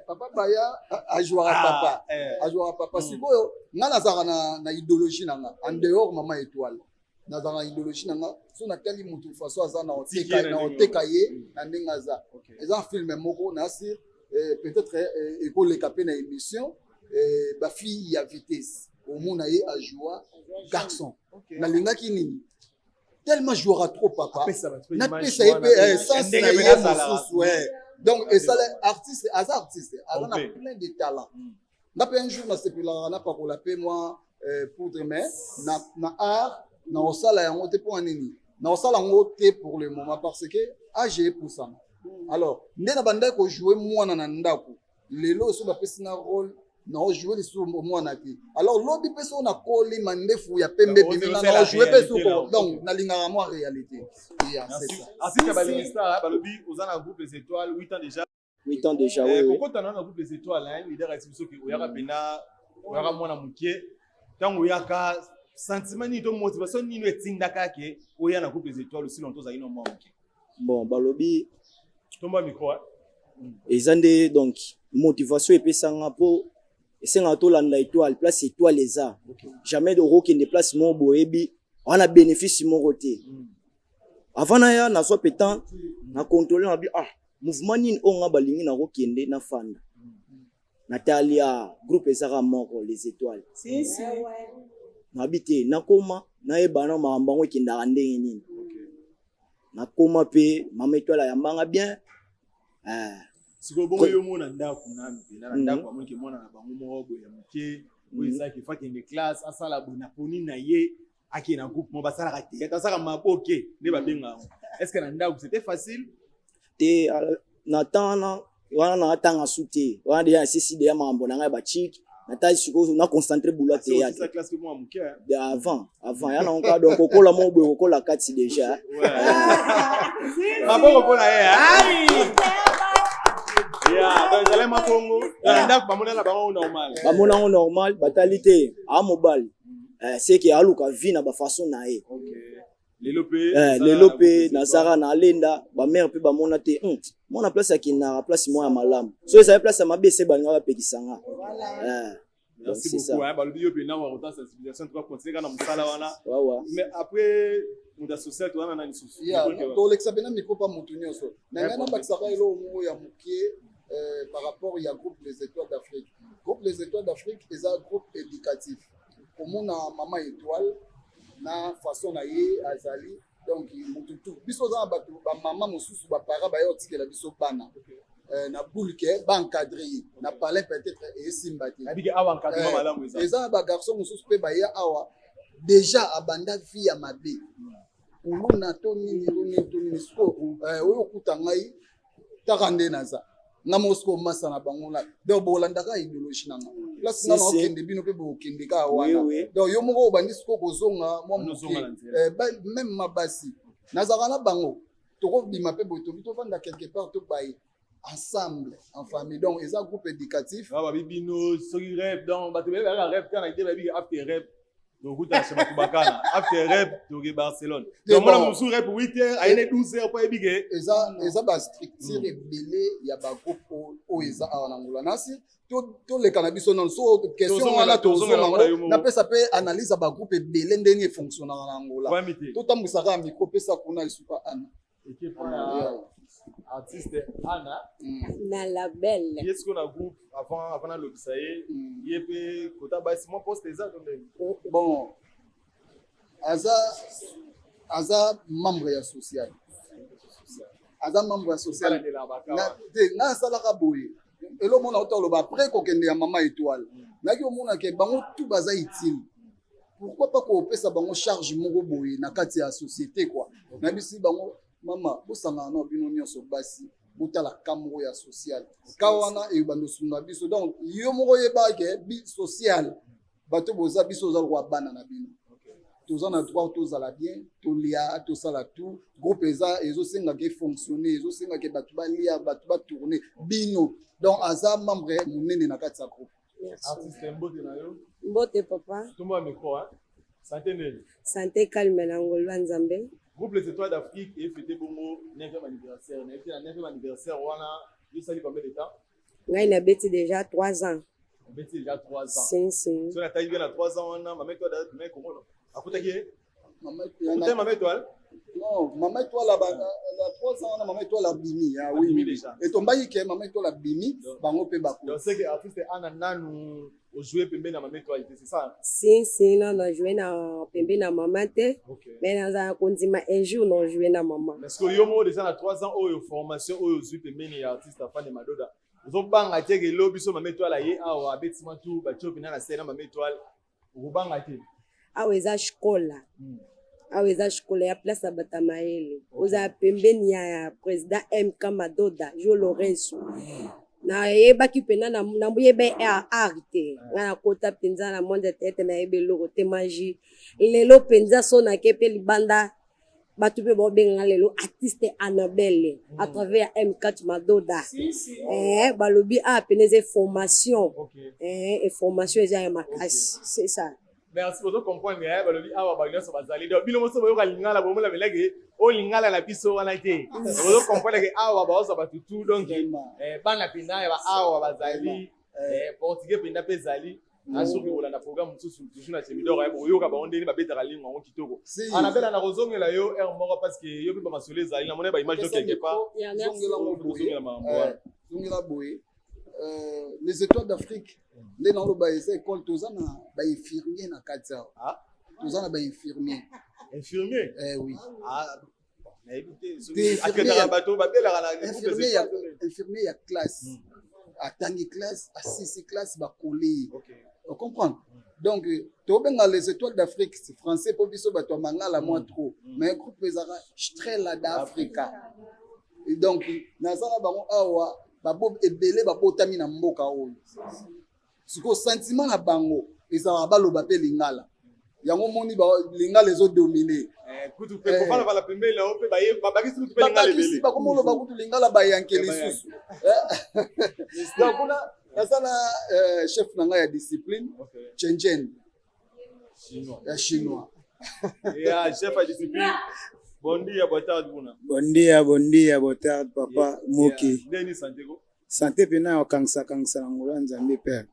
A: papa Baya azwaka papa, azwaka papa. Sikoyo nga nazalaka na idéologie na nga en dehors Mama Étoile. Nazalaka na idéologie na nga. So natali motu façon aza na oteka ye na ndenge aza. Eza film moko nasir, peut-être ekoleka mpe na émission, Bafille ya vitesse. Omona ye ajoua garçon. Nalingaki nini? Tellement jouera trop papa, napesa ye mpe sens na ye mosusu. Donc esala artiste, aza artiste, aza na plein de talent. Nga mpe un jour nasepelaka napakola mpe mwa poudre, mais na art na kosala yango te. Mpo na nini na kosala yango te pour le moment? Parce que age epusana. Alors nde na bandaki kojoue mwana na ndako, lelo so bapesi na rôle, naojoue lisusu mwana te. Alors lobi mpe so nakoli, mandefu ya pembe bimi, nga naojoue mpe suko. Donc nalingaka mwa réalité. Yeah, c'est ça.
B: Artiste Balingi Star, balobi oza na groupe Les Étoiles 8 ans déjà.
G: 8 ans déjà, oui, oui.
B: Kokota na groupe Les Étoiles, hein, leader ayesi biso ke oyaka mpena, oyaka mwana moke. Ntango oyaka, sentiment nini to motivation nini etindaka ke oya na groupe Les Étoiles aussi longtemps ozalaki na mwa moke?
G: Bon, balobi
B: Tomba micro.
G: Eza nde donc motivation epesanga mpo esengaka tolanda étoile place étoile eza. Jamais okokende place moko boyebi wana bénéfice moko te. Avant naya, nazwa mpe temps na contrôle na bi ah mouvement nini oyo nga balingi nakokende, nafanda, natali a groupe ezaka moko, Les Étoiles. Nabi te nakoma nayeba na makambo yango ekendaka ndenge nini. Nakoma mpe Mama Étoile ayambanga bien.
B: Sikoyo bongo yo mona ndako nanu mpena na ndako, amonike mwana na bango moko boye ya moke oyo ezalaki fa akende classe, asala boye na poni na ye, akende na groupe moko basalaka théâtre, asalaka maboke nde babenga yango. Est ce que na ndako c'était facile?
G: Te, na temps wana wana naatanga su te. Wana deja nasisi deja makambo na ngai ya bachike. Natali sikoyo na concentré boulot théâtre.
B: Classe mwa moke?
G: Avant ya nango kaka. Donc kokola moko boye, kokola kati déjà.
B: Maboko mpona ye. Donc ezalaki makongo na ndako, bamona na bango normal?
G: Bamona yango normal. Batali te aa mobali seke aluka vie na bafaçon na ye.
B: Lelo mpe?
G: Lelo mpe nazaka na alenda bamare mpe bamona te mwana place akendaka place moko ya malamu. So ezali place ya mabe, ese balinga bapekisanga.
B: Merci beaucoup. Hein, balobi yo mpe wa rota sensibilisation, tu vas continuer na mosala wana. Mais après moto ya social, towana na lisusu?
A: Tolekisa mpena micro pa motu nyonso. Na ngai nabakisaka eloko moko ya moke par rapport ya groupe Les Étoiles d'Afrique. Groupe Les Étoiles d'Afrique eza groupe éducatif. Komona Mama Étoile na façon na ye azali, donc motu tu biso oza na bato, bamama mosusu, bapara baye otikela biso bana na boule ke baencadre ye na palin, peut-être esimba te. Eza na bagarçon mosusu mpe baya awa, déjà abanda vie ya mabe. Kuluna to nini to nini to nini. Sikoyo eh, oyo okuta ngai taka nde naza nga moko sikoyo masa na bango na donc bolandaka idéologie na nga place nga naokende bino mpe bokende kaka wana. Donc yo moko obandi sikoyo kozonga mwa moke, eh, même mabasi nazalaka na bango, tokobima mpe boye, tobi tovanda quelque part, tobaye ensemble en famille. Donc eza groupe éducatif.
B: Ah, babi bino soki rêve, donc bato ebele bayaka rêve kaka na ide, bayebi after rêve tokutana chez bato bakana, after rêve toke Barcelone. Donc mona mosusu rêve 8 heures ayene 12 heures po ayebi ke
A: Eza bastructure ebele ya bagroupe oyo eza awa na Angola. Nasi toleka na biso nano so question wana, tozonga yango, napesa mpe analyse ya bagroupe ebele ndenge efonctionnaka na Angola. Totambwisaka ya micro, pesa kuna esuka ana.
B: Artiste Ana.
H: Na label.
B: Ye sikoyo na groupe, avant nalobisa ye, ye mpe kota basi mwa poste eza to ndenge?
A: Bon, aza membre ya social, aza membre ya social te. Nga asalaka boye, elomona ota oloba après kokende ya mama Étoile, nayaki omona ke bango tout baza utile. Pourquoi pas kopesa bango charge moko boye na kati ya société quoi? Nayebisi bango: mama, bosangana na bino nyonso basi, botala ka moko ya social ka wana ebanda osunga biso. Donc yo moko oyeba ke bi social, bato boza biso, oza lokola bana na bino, toza na droit tozala bien, tolia, tosala tout. Groupe eza ezosengaka efonctionne, ezosengaka bato balia, bato batourne bino. Donc aza membre monene na kati ya groupe.
B: Artiste, mbote na yo.
H: Mbote papa.
B: Tombo micro hein. Santé nini?
H: Santé calme na ngolu ya Nzambe.
B: Groupe Les Étoiles d'Afrique efêté bongo 9e anniversaire. Na na 9e anniversaire wana, yo sali combien de temps?
H: Ngai nabeti déjà 3 ans.
B: Obeti déjà 3 ans?
H: Si si.
B: So natali bien, na 3 ans wana mama Étoile mais komono akutaki ye, akutaki mama Étoile?
A: Non, mama Étoile na 3 ans wana, mama Étoile abimi. Ah oui, etombaki ke mama Étoile abimi, bango mpe bako.
B: Donc c'est que artiste Ana nanu ojoué pembeni na mama Étoile te, c'est ça?
H: Si si, non, na joué na pembeni na mama te, mais nazala kondima un jour na joué na mama.
B: Parce que yo moko déjà na 3 ans oyo, formation oyo ozwi pembeni ya artiste Afande Madoda, ozobanga te ke elobi so mama Étoile aye awa, abetima tu batie mpena na scène na mama Étoile, okobanga te?
H: Awa eza shkola, awa eza shkola ya place ya bato ya mayele. Ozala pembeni ya président MK Madoda Jo Lorenzo, nayebaki mpena, nayeba art te. Ngai nakota mpenza na monde ya théâtre, nayebi eloko te, magie. Lelo mpenza so nake mpe libanda, bato mpe baobenganga lelo artiste Annabelle à travers ya M4 Madoda. Eh, balobi a pene eza formation, eh, formation eza ya makasi, c'est ça.
B: Merci. Bozo comprendre eh, balobi awa bato nyonso bazali. Donc bino moso boyoka lingala, bomona melaki oyo lingala na biso wana te. Bozo comprendre ke awa baozwa bato tout. Donc bana mpena ya ba awa bazali, portugais mpenza mpe ezali. Nasoki kolanda programme mosusu toujours na Gemidor, boyoka bango ndenge babetaka lingo yango kitoko. Anabela, na kozongela yo heure moko parce que yo mpe bamasolo ezali, namoni baimage no quelque part.
A: Zongela makambo boye. Les Étoiles d'Afrique nde naoloba eza école. Toza na bainfirmier na kati awa, toza na bainfirmier.
B: Infirmier?
A: Eh, oui.
B: Nayebi te, akendaka bato babelaka na
A: Infirmier ya classe, atangi classe, asisi classe, bakole ye, ocomprendre? Donc tobenga Les Étoiles d'Afrique, c'est français mpo biso bato ya mangala mwa trop, mais groupe ezalaka Estrela d'Africa. Et donc naza na bango awa, ebele babotami na mboka oyo. Sikoyo sentiment na bango ezalaka baloba mpe lingala yango, moni lingala ezodomine.
B: Kutu mpe kofala pembeni na yo mpe babakisi kutu mpe lingala ebele.
A: Bakomoloba kutu lingala, bayanke lisusu. Donc kuna naza na chef na ngai ya discipline, Chenchen ya chinois.
B: Ya chef ya discipline, bon dia, boa tarde kuna.
I: Bon dia, bon dia, boa tarde papa Moki.
B: Ndeni santé ko?
I: Santé mpena ya kokangisa kangisa na ngolo ya Nzambe père.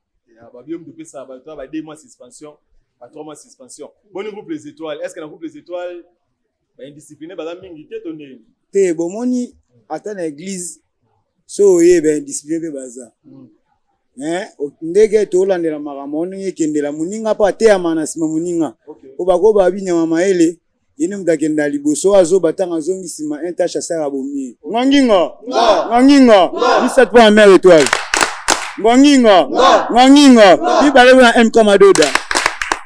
B: Babio mutu opesa bato ba 2 mois suspension, ba 3 mois suspension. Boni groupe Les Étoiles, est ce que na groupe Les Étoiles baindiscipline baza mingi te to ndeni?
I: Te, bomoni ata na église so oyeba indiscipline mpe baza. Ndenge tolandela makambo ndenge ekendela, moninga mpo ateyama na nsima moninga po bakoba binyama mayele, ye nde moto akenda liboso, azoba ntango azongi nsima, un tache asalaka bomie. Ngongingo ngongingo, misato mpo na mare Étoile, ngongingo ngongingo, mibale mpo na MK Madoda,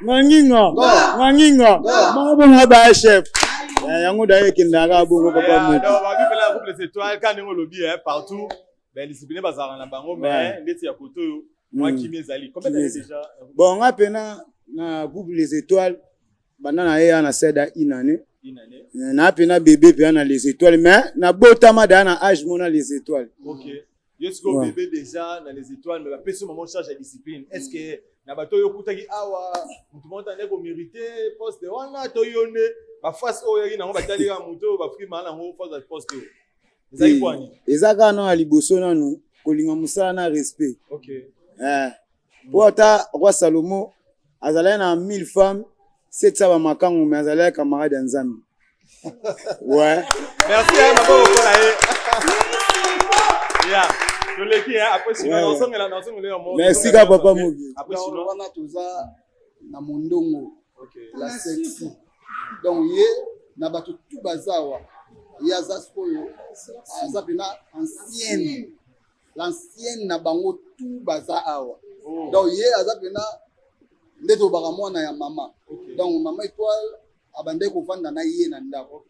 I: ngongingo ngongingo, moko bongo baya chef. Eh, yango daye ekendaka kaka bongo papa
B: moto. Donc babi pela groupe les étoiles quand ndenge olobi partout ben discipline bazalaka na bango mais ndeti ya koto oyo mwa kimia ezali. Combien d'années déjà?
I: Bon, nga pena na groupe les étoiles banda na ye ya na seda une année.
B: Une année.
I: Na pena bébé pena na les étoiles mais na botama da na âge mona les étoiles.
B: OK. Yo sikoyo bébé déjà na les étoiles mais bapesi yo mama charge ya discipline. Est-ce que na bato oyo okutaki awa motu moko tande komérite poste wana to yo nde baface oyo oyaki nango batali kaka motu oyo bafrima nango face ya poste oyo ezali kwani?
I: Eza kaka nano ya liboso nanu kolinga mosala na respect. Po ata roi Salomo azalaki na 1000 femmes 700 bamakangu mais azalaki camarade ya Nzambe. Ouais.
B: Merci hein, maboko mpo na ye. Yeah. Toleki hein, après sinon nazongela nazongela yo moko.
I: Merci ka papa Mogi.
B: Après sinon
A: wana toza na mondongo. La sexy. Donc ye na bato tout bazawa. Ye aza sikoyo aza pena ancienne. L'ancienne na bango tout baza awa. Donc ye aza pena nde tobaka mwana ya mama. Donc mama étoile abandaki kovanda na ye na ndako.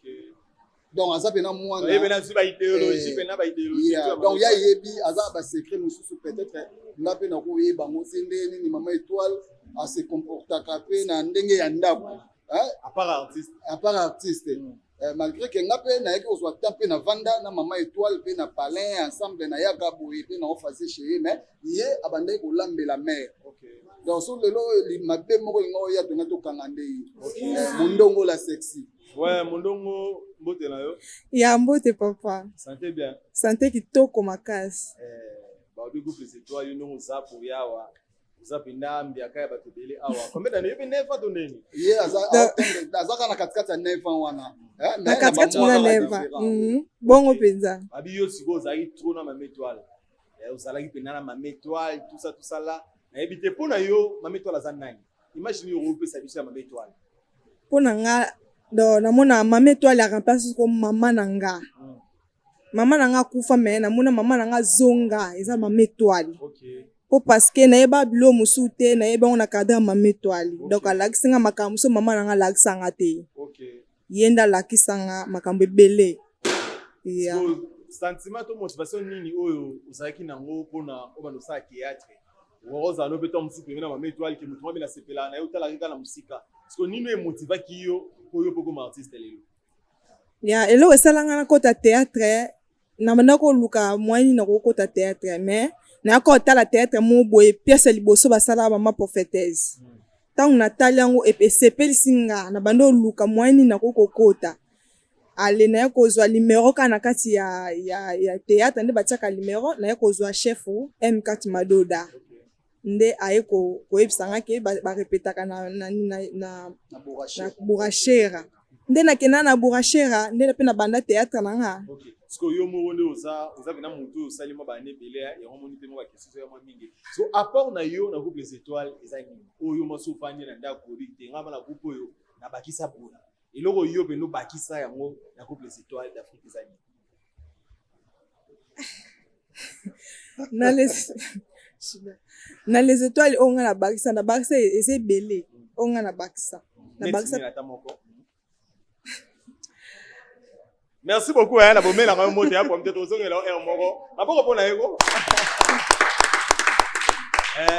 A: Donc aza pena mwana.
B: Ye pena zwi ba idéologie pena ba idéologie.
A: Donc ya yebi aza ba secret mosusu peut-être nga pe nakoyeba yango te nde nini mama étoile a se comportaka pe na ndenge ya ndako. Hein?
B: À part artiste.
A: À part artiste. Malgré que nga pe nayaki kozwa temps pe na vanda na mama étoile pe na palin ensemble na yaka boye pe na ofase chez ye mais ye abandaki kolambela mère. Donc so lelo mabe moko elinga oya tonga tokanga nde ye. Mondongo la sexy.
B: Ouais, mondongo mbote na yo.
D: Ya mbote papa.
B: Santé bien.
D: Santé kitoko makasi.
B: Babi groupe les étoiles yo ndongo za pour yawa. Oza mpenza mbiaka ya bato ebele awa. Combien d'années? Yo mpe 9 ans to ndeni?
A: Ye aza aza kaka na katikati ya 9 ans wana.
D: Na katikati mona 9 ans. Bongo mpenza.
B: Babi yo sikoyo ozalaki trop na mama étoile. Ozalaki mpenza na mama étoile, tout ça, tout ça là. Nayebi te mpo na yo mama étoile aza nani? Imagine yo opesa biso ya mama étoile.
D: Mpo na nga donc namona mama étoile a remplace ko mama na nga. Mama na nga akufa mais namona mama na nga zonga eza mama étoile. Po parce que nayeba bilo mosusu te, nayeba yango na cadre ya mama étoile. Donc alakisi nga makambo mosusu mama na nga alakisa nga te. Ye nde alakisa nga makambo ebele. Yeah.
B: So, sentiment to motivation nini oyo ozalaki nango mpona obanda osala théâtre? Ozala no mpe to mosusu pembeni na mama étoile ke moto mwa bena sepelaka na ye otalaki kaka na mosika. Parce que nini emotivaki yo mpo yo mpo okoma artiste lelo?
D: Ya eloko esalanga nakota théâtre, na banda koluka moyen nini nakokota théâtre mais nayaka kotala théâtre moko boye pièce ya liboso basalaka mama prophétesse. Ntango natali yango esepelisi nga, na banda koluka moyen nini nakoki kokota. Ale naye kozwa numero kaka na kati ya théâtre nde batiaka numero, naye kozwa chef M4 Madoda. Nde aye koyebisa nga ke ba repetaka na Burachera. Nde nakenda na Burachera, nde pe na banda théâtre na nga.
B: Parce que yo moko nde oza pena motu oyo osali mwa bana ebele, yango omoni te mwa ba question ya mwa mingi. So apport na yo na groupe les étoiles eza nini? Oyo mwasi ofandi na ndako oyebi te nga bana groupe oyo nabakisa boye. Eloko yo pena obakisa yango na groupe les étoiles d'Afrique eza nini?
D: Na les étoiles oyo nga nabakisa, nabakisa eza ebele oyo nga nabakisa. Nabakisa
B: Neti nini ata moko? Merci beaucoup hein, na bomela nga moto ya pomte tozongela heure moko. Maboko pona yeko.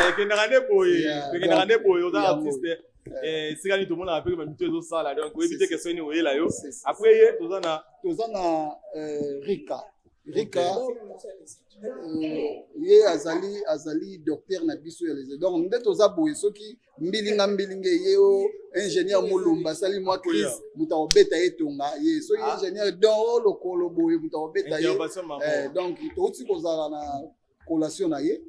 B: Ekendaka nde boye, ekendaka nde boye, oza artiste. Esika nini tomonaka mpe ba mito ezosala, donc oyebi te question nini oyela yo. Après ye toza na
A: toza na Rika. Rika, ye azali docteur na biso ya les. Donc nde toza boye soki mbilinga mbilinga ye o ingénieur Mulumba asali mwa crise, moto akobeta ye tonga ye soki ingénieur don lokolo boye moto akobeta ye.
B: Intervention mama.
A: Donc touti kozala na collation na ye.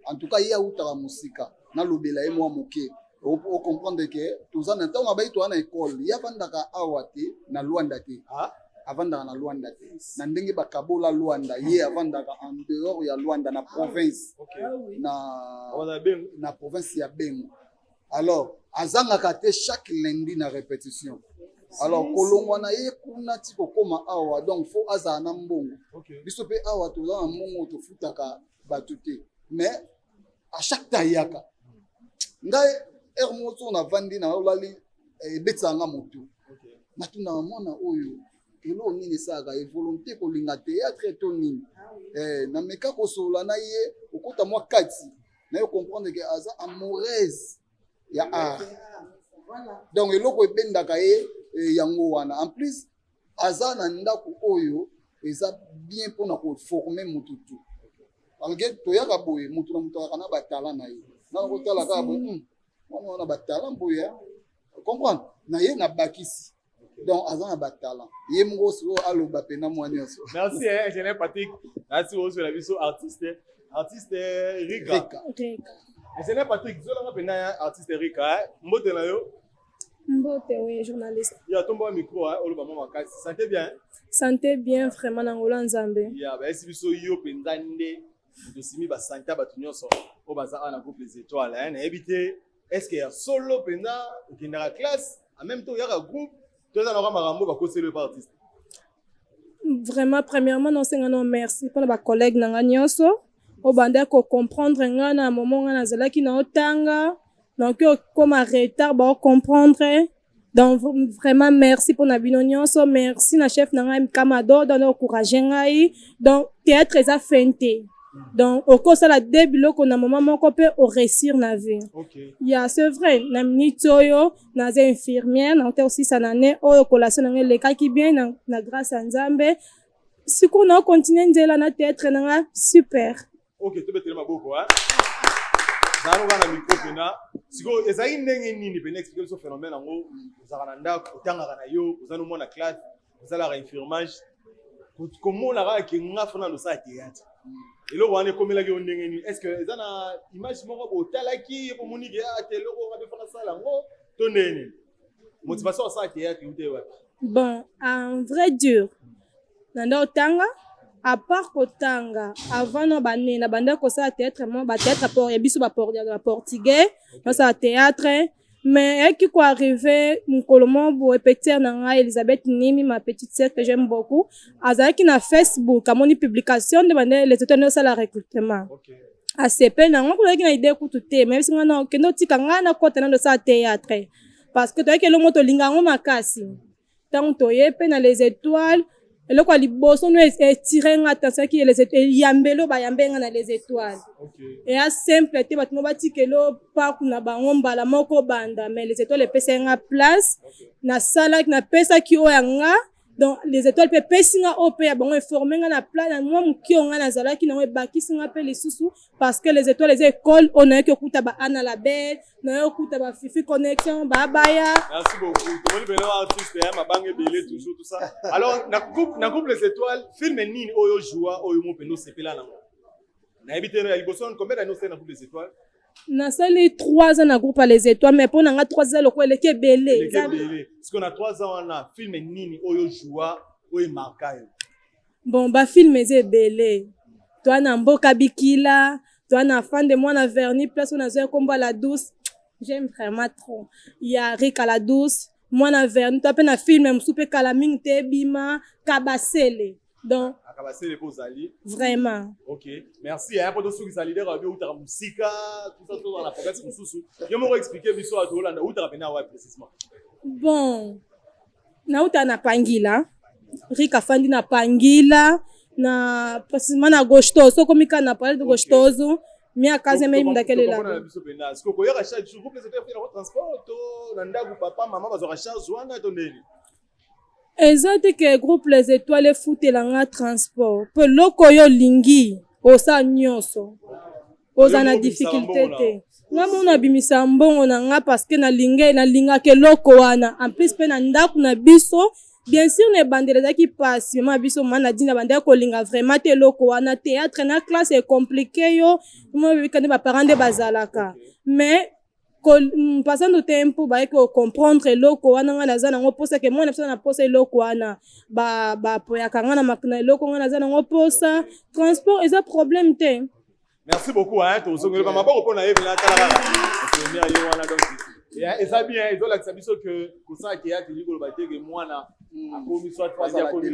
A: En tout cas ye autaka mosika, nalobela ye mwa moke. O comprendre que toza na ntango abayi toza na école, ye avandaka awa te na Luanda te. Avandaka na Luanda te. Na ndenge bakabola Luanda, ye avandaka en dehors ya Luanda na province. Na province ya Bengo. Alors azangaka te chaque lundi na répétition. Alors kolongwa na ye kuna ti kokoma awa, donc faut azala na mbongo. Biso pe awa toza na mbongo tofutaka bato te. Mais à chaque temps yaka. Ngai heure moko so navandi na olali ebetisaka nga motu. Natunaka mwana oyo eloko nini esalaka ye volonté kolinga théâtre to nini? Eh, nameka kosolola na ye, okota mwa kati na yo comprendre ke aza amoureuse ya art. Donc eloko ebendaka ye eh, yango wana. En plus aza na ndako oyo eza bien mpona koforme mutu tu. Malgré toyaka boye, mutu na mutu azalaka na batalent na ye. Nana kotala kaka boye, mwana wana batalent boye, comprendre na ye nabakisi. Donc aza na batalent ye moko sikoyo aloba pena mwa nyonso.
B: Merci hein, ingénieur Patrick. Merci ozwela biso artiste artiste Rika.
A: Rika.
D: Rika.
B: Ingénieur Patrick, zolanga pena artiste Rika, hein. Mbote na yo.
D: Mbote oui, journaliste.
B: Ya tomba micro hein, oloba mwa makasi. Santé bien.
D: Santé bien vraiment na ngolo Nzambe.
B: Ya ba esi biso yo penza nde tosimi ba santé bato nyonso oyo baza awa na groupe les étoiles hein. Nayebi te est-ce que ya solo penza okendaka classe en même temps oyaka groupe to eza na makambo bakoseli yo pa artiste?
D: Vraiment, premièrement nasenga no merci mpona bacollègue na nga nyonso oyo bandaki kocomprendre nga na moment nga nazalaki na otanga, nakoki okóma retard, baocomprendre. Donc vraiment merci mpona bino nyonso. Merci na chef na ngai Mkamado, na encourage ngai. Donc théâtre eza fin te, donc okosala de biloko na moment moko mpe oréussir na vie. Ya c'est vrai, na minute oyo naza infirmière, nauta kosisa na ne oyo collation na ngai elekaki bien na grâce ya Nzambe. Sikoyo na continue nzela na théâtre na nga super.
B: Ok, tobetele maboko hein. Zalo na micro pena. Sikoyo ezali ndenge nini pena? Explique biso phénomène yango. Ozalaka na ndako, otangaka na yo, oza no mwana classe, ozalaka infirmage, komona kaka ke nga fana losala théâtre, eloko wana ekomelaki yo ndenge nini? Est ce que eza na image moko botalaki ye pomoni ke ate eloko nga mpe fana sala yango, to ndenge nini motivation asala théâtre euta wapi?
D: Bon, en vrai dire, na nda otanga, à part kotanga, avant na bane na banda kosala théâtre mo bathéâtre por ya biso baportugais, nasala théâtre. Mais eyaki koarrive mokolo moko boye, petite sœur na ngai Elisabeth Nimi, ma petite sœur que j'aime beaucoup, azalaki na Facebook, amoni publication nde bande les étoiles osala recrutement. Asepe nango, kozalaki na idée kutu te, mais biso ngai na okende otika ngai nakota nando osala théâtre parce que toyaki elongo, tolinga yango makasi. Ntango toye mpe na les étoiles, eloko ya liboso no etire nga attention yaki eyambeli oyo bayambe nga na les étoiles. Eya simple te, bato mo batikeli o parcours na bango mbala moko banda, mais les étoiles epesaki nga place. Nasalaki, napesaki oyo ya nga. Donc les étoiles mpe epesi nga oyo mpe ya bango, eforme nga na pla na mwa moke oyo nga nazalaki nango, ebakisi nga mpe lisusu, parce que les étoiles eza école oyo nayaki okuta ba Ana la Belle, naye okuta ba Fifi Connexion, babaya.
B: Merci beaucoup. Tomoni beno artiste hein, mabanga ebele toujours, tout ça. Alors na groupe les étoiles, film nini oyo joua oyo mo pendo sepela nango? Nayebi te ya liboso, combien d'années osali na groupe les étoiles?
D: Nasali 3 ans na groupe ya les étoiles, mais mpo na nga 3 ans lokola eleki ebele.
B: Eleki ebele. Parce que na 3 ans wana, film nini oyo joua oyo emarka yo?
D: Bon, bafilm eza ebele. Toa na Mboka Bikila, toa na Fande Mwana Verni, place oyo nazwa kombo La Douce, j'aime vraiment trop ya Rika La Douce Mwana Verni. Toa mpe na film mosusu mpe kala mingi te ebima, Kabasele. Donc
B: Akabasele mpo ozali.
D: Vraiment.
B: Ok, merci hein. Po tosukisa, leader abi outaka mosika, tout ça, tozala na progrès mosusu. Yo moko explique biso ato olanda outaka pena wapi précisément?
D: Bon, nauta na Pangila. Rika afandi na Pangila, na précisément na Gostoso. Okomi kaka na palais de Gostoso, minha casa é mesmo daquele
B: lado.
D: Lado
B: biso pena siko koyaka chaque jour groupe les étoiles na transport to na ndako papa mama bazwaka charge wana to ndeni?
D: Eza te ke groupe les étoiles efutela nga transport, mpo eloko oyo olingi osala nyonso, oza na difficulté te. Nga mona abimisa mbongo na nga parce que nalinge, nalingaka eloko wana. En plus mpe na ndako na biso, bien sûr, na ebandeli ezalaki mpasi. Mama biso, mama Nadine, bandaki kolinga vraiment te eloko wana, théâtre na classe ecompliqué yo mobika nde baparent nde bazalaka. Mais passando tempo, bayaki kocomprendre eloko wana ngai naza nango mposa, ke mwana biso na mposa eloko wana, bapoyaka ngai na eloko ngai naza nango mposa. Transport eza problème te.
B: Merci beaucoup hein. Tozongeli ba maboko mpona ye vena. Tala kaka infirmière ye wana. Donc eza bien, ezolakisa biso ke kosala théâtre elingi koloba te ke mwana akomi soit akomi akomi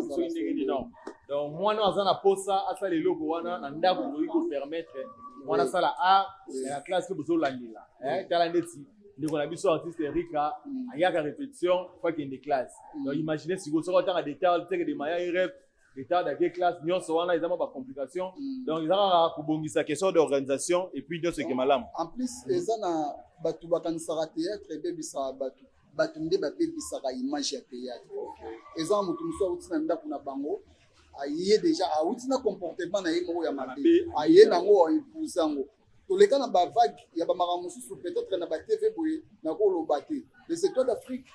B: soki ndenge nini, non. Donc mwana aza na posa asala eloko wana, na ndako okoki kopermettre mwana asala art na classe mpe bozolandela. Tala ndeti. Ndeko na biso artiste Erika ayaka répétition, faut akende classe. Donc imaginez sikoyo soki otanga detard teke de maya irep retard ake classe, nyonso wana eza mwa bacomplication. Donc eza kaka kobongisa question d'organisation et puis nyonso eke malamu.
A: En plus, eza na bato bakanisaka théâtre ebebisaka bato. Bato nde babebisaka image ya théâtre. Eza na moto mosusu auti na ndako na bango, aye déjà auti na comportement na ye moko ya mabe, aye nango aimposer yango. Toleka na bavague ya bamakambo mosusu, peut-être na batv boye nakoloba te. Les Étoiles d'Afrique,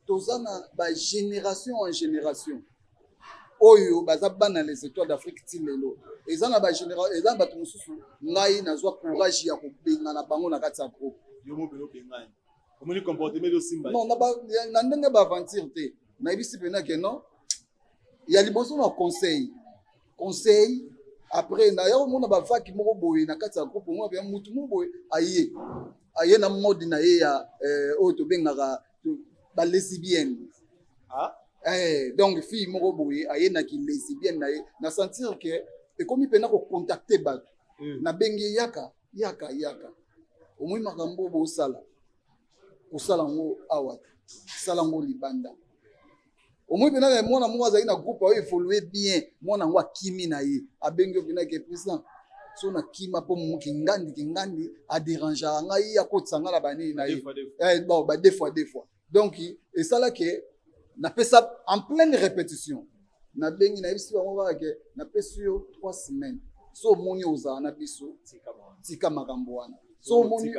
A: toza na bagénération en génération oyo baza bana Les Étoiles d'Afrique ti lelo. Eza na eza na bato mosusu ngai nazwa courage ya kobengana bango na kati ya groupe.
B: Yo mobele obengani, omoni comportement ezosimba.
A: Non, na ndenge baaventure te. Nayebisi mpena ke non, ya liboso na conseil, conseil. Après naya komona bavaki moko boye na kati ya groupe, omona mpenza mutu moko boye aye na mode na ye ya oyo tobengaka balesbienne.
B: Ah?
A: Donc fille moko boye aye na kilesbienne na ye, na sentir ke ekomi mpena kocontacter bato. Nabengi ye: "Yaka, yaka, yaka, omoi makambo oyo bosala, kosala yango awa te, sala yango libanda." Omoi mpena mwana moko azalaki na groupe oyo évolue bien, mwana yango akimi na ye, abengi yo mpena ke: "Président, so nakima mpo kingandi kingandi adérangeaka ngai, akotisa ngai na banini na ye." Bon, ba deux fois, deux fois. Donc esalaki napesa en pleine répétition, nabengi, nayebisi bango kaka ke napesi yo 3 semaines. So omoni ozala na biso, tika makambo wana. So omoni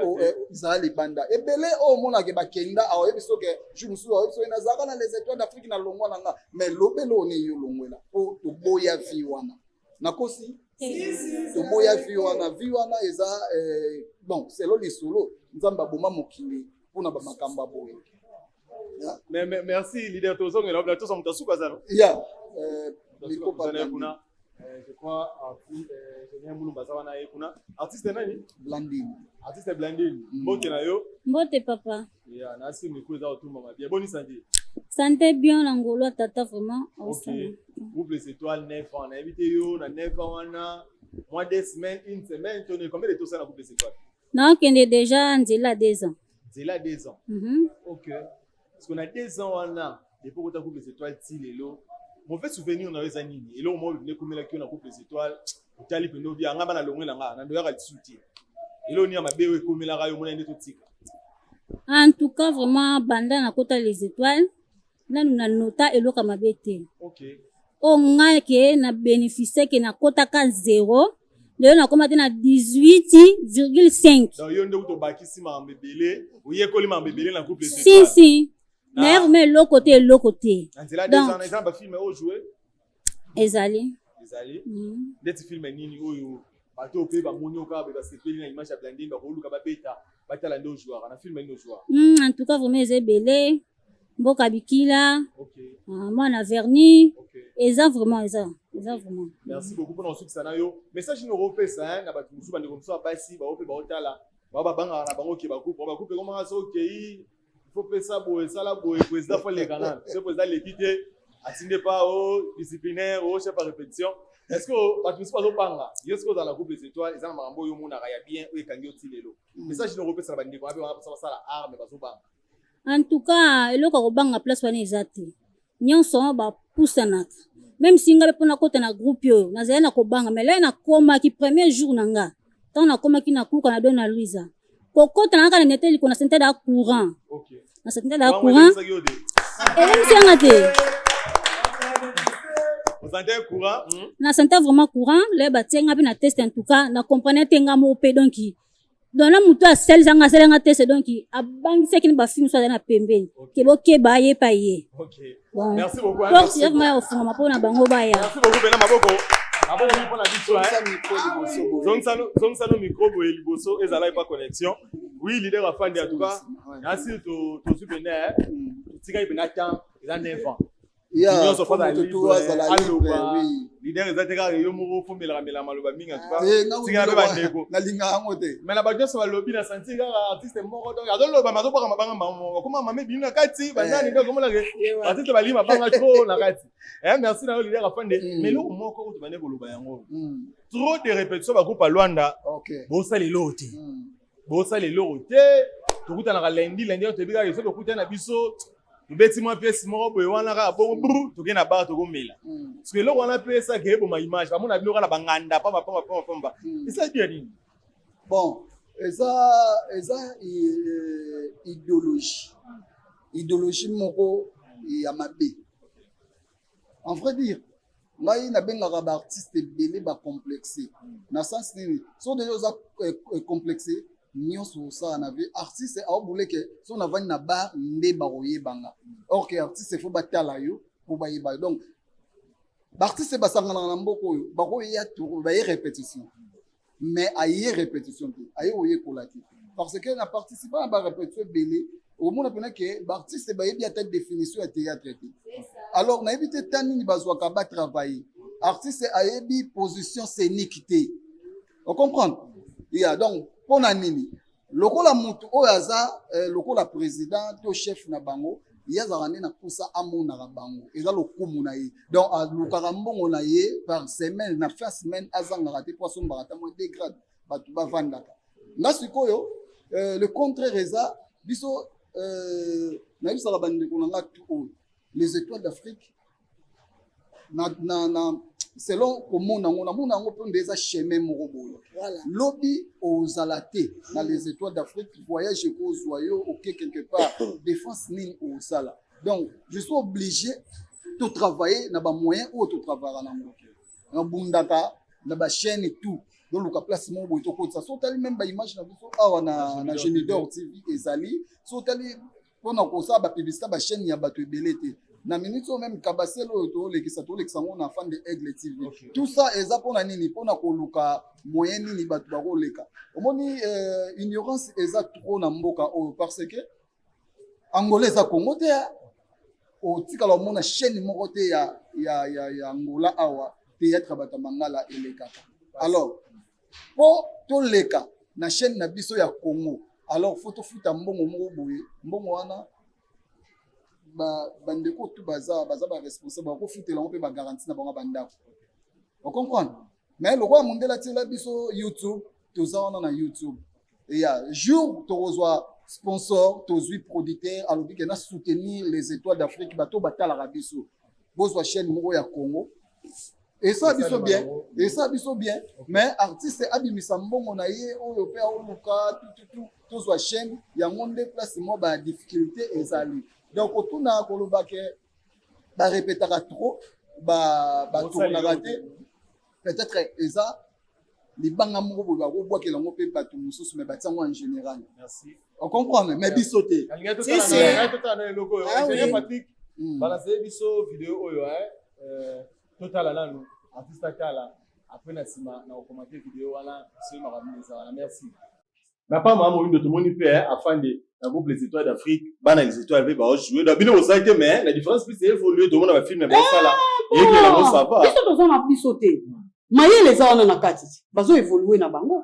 A: ezala libanda. Ebele oyo omonake bakenda, aoyebi soki jour mosusu aoyebi soki nazalaka na Les Étoiles d'Afrique, na longwa na nga, mais lobele oyo ne yo longwela mpo toboya vie wana. Nakosi? Toboya vie wana. Vie wana eza bon, selo lisolo Nzambe aboma mokili mpona bamakambo ya boye.
B: Mais merci leader, tozongela toza moto asuka aza no.
A: Ya.
B: Kuna, je crois Julien Mulumba aza wana, ye kuna artiste nani?
A: Blandine.
B: Artiste Blandine, mbote na yo.
J: Mbote papa.
B: Ya nasi micro eza kotumbama bien. Boni santé?
J: Santé bien, na ngolo ya tata vraiment.
B: Ok, groupe Les Étoiles, 9 ans. Nayebi te, yo na 9 ans wana, moins deux semaines, une semaine tone, combien de temps osala na groupe Les Étoiles?
J: Naokende déjà nzela 2 ans.
B: Nzela 2 ans. Ok, parce que na 2 ans wana depuis okota groupe Les Étoiles ti lelo, mauvais souvenir na yo eza nini? Eloko moko nde ekomelaki yo na groupe Les Étoiles, otali mpenza obia nga bana longwe na nga na ndoyaka lisusu te, eloko nini ya mabe oyo ekomelaka yo, omona nde totika?
J: En tout cas vraiment, banda nakota Les Étoiles, nanu na nota eloko ya mabe te. Oyo ngai ke na bénéficie ke nakotaka zéro, lelo nakóma te na 18,5.
B: Donc yo nde tobakisi makambo ebele, oyekoli makambo ebele na groupe Les
J: Si.
B: Étoiles.
J: Si, naye vraiment eloko te, eloko te.
B: Na nzela 2 ans, eza na bafilm oyo joué?
J: Ezali.
B: Ezali. Ndeti film nini oyo bato mpe bamoni oyo kaka basepeli na image ya Blandine, bakoluka babeta batala nde ojouaka na film nini ojouaka?
J: En tout cas vraiment eza ebele: Mboka Bikila, Mwana Verni. Eza vraiment, eza vraiment.
B: Merci beaucoup. Mpona kosukisa na yo, message nini okopesa na bato mosusu, bandeko mosusu ya basi bao mpe baotala, bao babangaka na bango ke bagroupe bagroupe ekomaka so okei, faut pesa boye, esala boye, président faut leka nano, so président aleki te, atinde pa o disciplinaire, o chef ya répétition? Est ce que bato mosusu bazobanga yo soki ozala na groupe Les Étoiles, eza na makambo oyo omonaka ya bien oyo ekangi yo ti lelo? Message nini okopesa na bandeko wana mpe wana basala art mais bazobanga?
J: En tout cas, eloko ya kobanga place wana eza te. Nyonso bapusanaka. Même si ngai mpe mpona kota na groupe oyo nazali na kobanga, mais lai nakomaki premier jour na nga, ntango nakomaki na kuka na do na Louisa, kokota na kaka na nete liko na sente da courant, na sente da courant elemisi yanga te. Na sente vraiment courant le batie nga mpe na test. En tout cas na comprendre te nga moko mpe. Donc na motu asalisa nga, asalenga test, donc abangisaki na bafilme so azali na pembeni ke bokeba ye pa ye. Porte vraiment ya kofungama mpona bango baya.
B: Merci beaucoup pena, maboko, maboko mpona biso. Zongisano micro boye liboso, ezala epa connexion. Oui, leader afandi. En tout cas nasi tozwi pene, totikaki pena temps, eza 9 ans nyonso
A: azala.
B: Aloba leader, eza te kaka yo moko fomelaka mela maloba mingi. En tout cas tikala mpe bandeko.
A: Nalingaka yango te.
B: Mais na bato nyonso balobi, na santi kaka artiste moko, donc azoloba me azobwaka mabanga bakoma mame bino na kati banani. Donc omonake artiste balingi mabanga trop na kati. Merci na yo leader afande. Mais eloko moko oyo tobande koloba yango, trop de répétition, bagroupe ya Lwanda bosala eloko te, bosala eloko te. Tokutanaka lundi, lundi toyebi kaka soki tokutani na biso, tobeti mwa pièce moko boye wana kaka bongo, bru, tokei na bar, tokomela. Parce que eloko wana mpe esaka eboma image, bamona bino kaka na banganda pamba pamba pamba pamba. Esali bien nini?
A: Bon, eza idéologie moko ya mabe. En vrai dire, ngai nabengaka baartiste ebele bacomplexe. Na sens nini? So deja oza complexe, nyonso osala na vie, artiste aobuleke so navandi na bar nde bakoyebanga, or que artiste faut batala yo mpo bayeba yo. Donc baartiste basanganaka na mboka oyo, bakoya baye répétition, mais aye répétition te, aye koyekola te, parce que na participa na barépétition ebele, omona mpena ke baartiste bayebi ata définition ya théâtre te. Alors nayebi te ta nini bazwaka batravaille. Artiste ayebi position scénique te, ocomprendre ya? Donc mpo na nini lokola motu oyo aza lokola président to chef na bango, ye azalaka nde na mposa amonaka bango, eza lokumu na ye. Donc alukaka mbongo na ye par semaine, na fin semaine azangaka te mpo asombaka ata mwa dégrade, bato bavandaka. Nga sikoyo, le contraire eza biso. Nayebisaka bandeko na nga tu oyo Les Étoiles d'Afrique na selon komona yango, namona yango mpo nde eza chemin moko boye. Lobi ozala te na Les Étoiles d'Afrique, voyage ekozwa yo, oke quelque part, défense nini ozala? Donc je suis obligé totravailler na bamoyen oyo totravaillaka nango. Nabundaka na bachaîne tout, toluka place moko boye tokotisa. So otali même baimage na biso awa na Gemidor TV ezali, so otali mpona kosala bapublicité, bachaîne ya bato ebele te. Na minute oyo même kabasele oyo tolekisa, tolekisa yango na fan de Aigle TV. Tout ça eza mpona nini? Mpona koluka moyen nini bato bakoleka. Omoni, ignorance eza trop na mboka oyo, parce que Angola eza Congo te. Otikala omona chaîne moko te ya Angola awa théâtre bato ya mangala elekaka. Alors mpo toleka na chaîne na biso ya Congo, alors faut tofuta mbongo moko boye. Mbongo wana, bandeko tu baza baresponsable, bakofutela yango mpe bagarantie na bango bandako, ocomprendre? Mais lokola mondele atiela biso YouTube, toza wana na YouTube. Eya jour tokozwa sponsor, tozwi producteur, alobi ke na soutenir Les Étoiles d'Afrique, bato batalaka biso, bozwa chaîne moko ya Congo, esala biso bien, esala biso bien. Mais artiste abimisa mbongo na ye oyo mpe aoluka tututu, tozwa chaîne yango nde place mwa badifficulté ezali. Donc otuna koloba ke barepetaka trop, batournaka te, peut-être eza libanga moko boye bakobwakela yango mpe bato mosusu, mais batia yango en général, ocomprendre? Mais biso te.
B: Patrick, balancer biso video oyo, totala nanu, artiste atala, après na nsima na kocommenter video wana soki makambo eza wana. Merci. Na pa mama Moyindo, tomoni mpe afande na groupe Les Étoiles d'Afrique, bana Les Étoiles mpe baojouer. Donc bino bosali te, mais la différence plus évolue, tomona bafilme baosala eyekela yango, ça va.
F: Biso toza na biso te, mayele eza wana na kati, bazo évolue na bango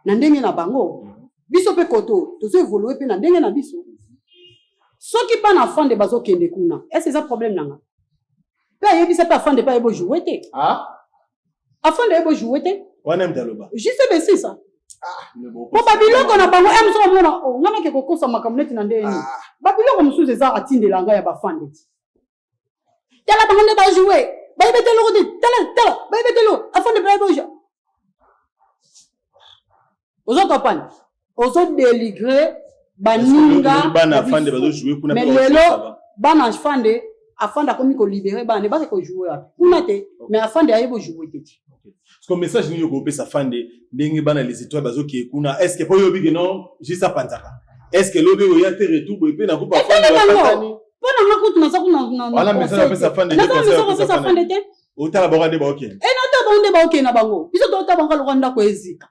F: na ndenge na bango. Biso mpe koto tozo évolue mpe na ndenge na biso. Soki mpa na afande bazokende kuna, ese eza problème na nga mpe ayebisa mpe afande mpe ayeba ojoue te. Afande ayeba ojoue te.
B: Wana mte aloba.
F: Juste besisa mpo babiloko na bango e mosusu amona nga nake kokosa makambo neti na ndenge nini. Babiloko mosusu eza atindela ngai ya bafande ti tala bango nde bajoue, bayebi te eloko te. Tala tala, bayebi te eloko, afande mpe ayeba ojoue. Ozo comprendre, ozo dénigrer baninga.
B: Bana afande bazojoue kuna.
F: Mais lelo bana afande, afande akomi kolibérer bana, bake kojoue wapi? Kuna te, mais afande ayebi ojoue te.
B: Parce que message nini okopesa afande ndenge bana Les Étoiles bazokee kuna? Est ce que po oyobi ke non, juste apanzaka, est ce que lobi oya te retour boye mpe na groupe afande bakatani?
F: Mpo na nga kutu naza kuna.
B: Wana message apesa afande?
F: Naza message kopesa afande te.
B: Otala bango nde baokende.
F: E nata bango nde baokende na bango, biso tota bango lokwa ndako ezika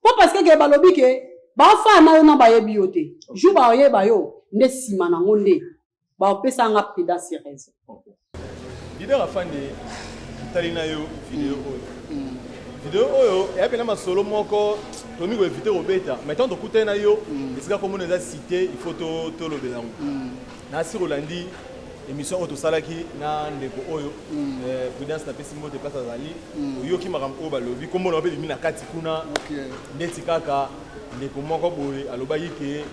F: mpo parce que ke balobi ke bafaa na yo na bayebi yo te. Jour baoyeba yo nde nsima nango nde baopesa nga prudence raison.
B: Leader afande, totali na yo video oyo. Video oyo eya mpena masolo moko tomi koéviter kobeta, mais tant tokutani na yo esika komona eza cité, il faut tolobela yango. Nasi kolandi émission oyo tosalaki na ndeko oyo Prudence, napesi mbote place azali. Oyoki makambo oyo balobi, kombo na mpe bimi na kati kuna, ndeti kaka ndeko moko boye alobaki ke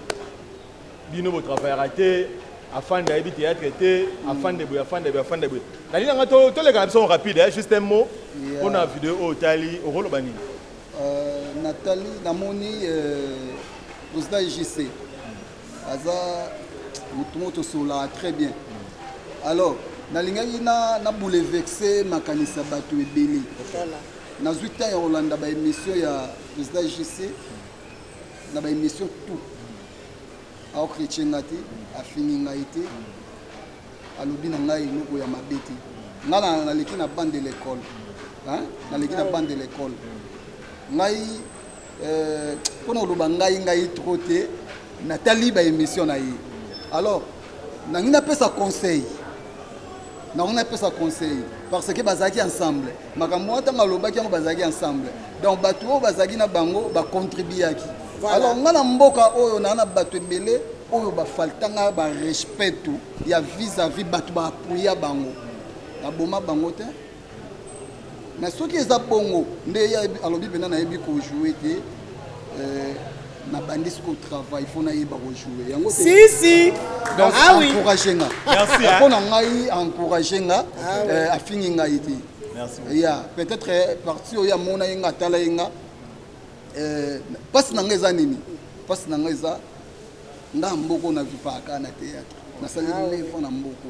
B: Bino bo travaillera te, afande ayebi théâtre te, afande boye, afande boye, afande boye. Nalingi nanga to toleka na biso rapide, hein, juste un mot pona video oyo otali, okoloba nini?
A: Natali namoni président JC aza motu moko tosololaka très bien. Alors nalingaki na na bouleverser makanisi ya bato ebele. Nazwi temps ya kolanda ba émission ya président JC na ba émission tout. Aochrétien nga te, afingi ngai te, alobi na ngai eloko ya mabe te. Nga naleki na bande de l'école, hein? Naleki na bande de l'école. Ngai mpona koloba ngai ngai trop te, natali ba émission na ye. Alors nangi napesa conseil, nango napesa conseil parce que bazalaki ensemble. Makambo wana ntango alobaki yango bazalaki ensemble, donc bato oyo bazalaki na bango bacontribuaki. Alors nga na mboka oyo naa na bato ebele oyo bafaltanga barespect tu ya vis-à-vis bato baapuya bango, baboma bango te. Mais soki eza bongo nde ye alobi mpena nayebi kojoue te, nabandi sikoyo travail, faut nayeba kojoue yango te.
F: Si, si.
A: Donc
F: Ah oui.
A: encourage nga.
B: Merci, hein.
A: Mpo na ngai encourage nga, afingi ngai te.
B: Merci.
A: Ya peut-être parti oyo amona ye nga, atala ye nga. Mpasi na ngai eza nini? Mpasi na ngai eza nga mboko na vivaka na théâtre, nasali 9 ans na mboko.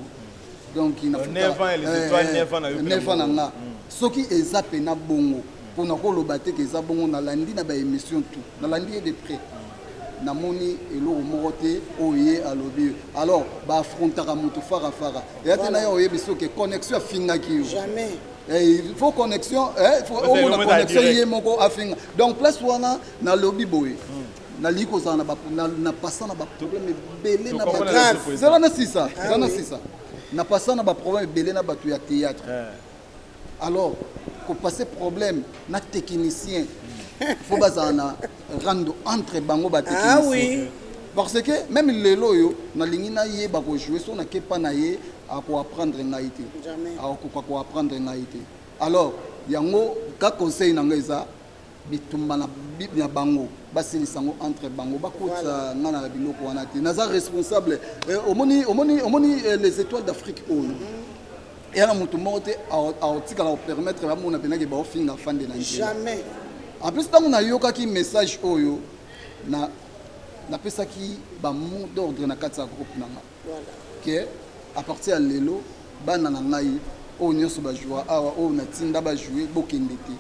A: Donc
B: 9 ans, les étoiles, 9 ans na yo mpe na
A: 9 ans na
B: mboko.
A: nga. Soki eza pena bongo, mpona koloba te ke eza bongo, nalandi na baémission tout, nalandi ye de près, namoni eloko moko te oyo ye alobi. Alors baaffrontaka moto farafara eya te na ye oyebi soki connexion afingaki yo.
F: Jamais.
A: Il faut connexion, faut
B: Ozali
A: omona
B: omona
A: connexion
B: direct.
A: ye moko afinga. Donc place wana nalobi boye, nalingi kozala na na passa na baproblème ebele na
B: Tokomona
A: bato.
B: les opposants.
A: Zala na sisa, zala na sisa. Na passa na baproblème ebele na bato ya théâtre. Alors kopasser problème na technicien, faut bazala na rando entre bango ba technicien.
F: Ah oui.
A: Parce que même lelo oyo nalingi nayeba kojoue, so nakepa na ye akoapprendre ngai te.
F: Jamais.
A: Akokoka koapprendre ngai te. Alors yango ka conseil na ngai eza bitumba na bango, basilisa yango entre bango, bakotisa nga na biloko wana te. Naza responsable. Omoni les étoiles d'Afrique oyo eya na motu moko te aotikala kopermettre bamona mpenake baofinga fande na nzela.
F: Jamais.
A: En plus ntango nayokaki message oyo, napesaki bamot d'ordre na kati ya groupe na nga ke à partir ya lelo bana na ngai oyo nyonso bajoua awa, oyo natinda bajoue, bokende te.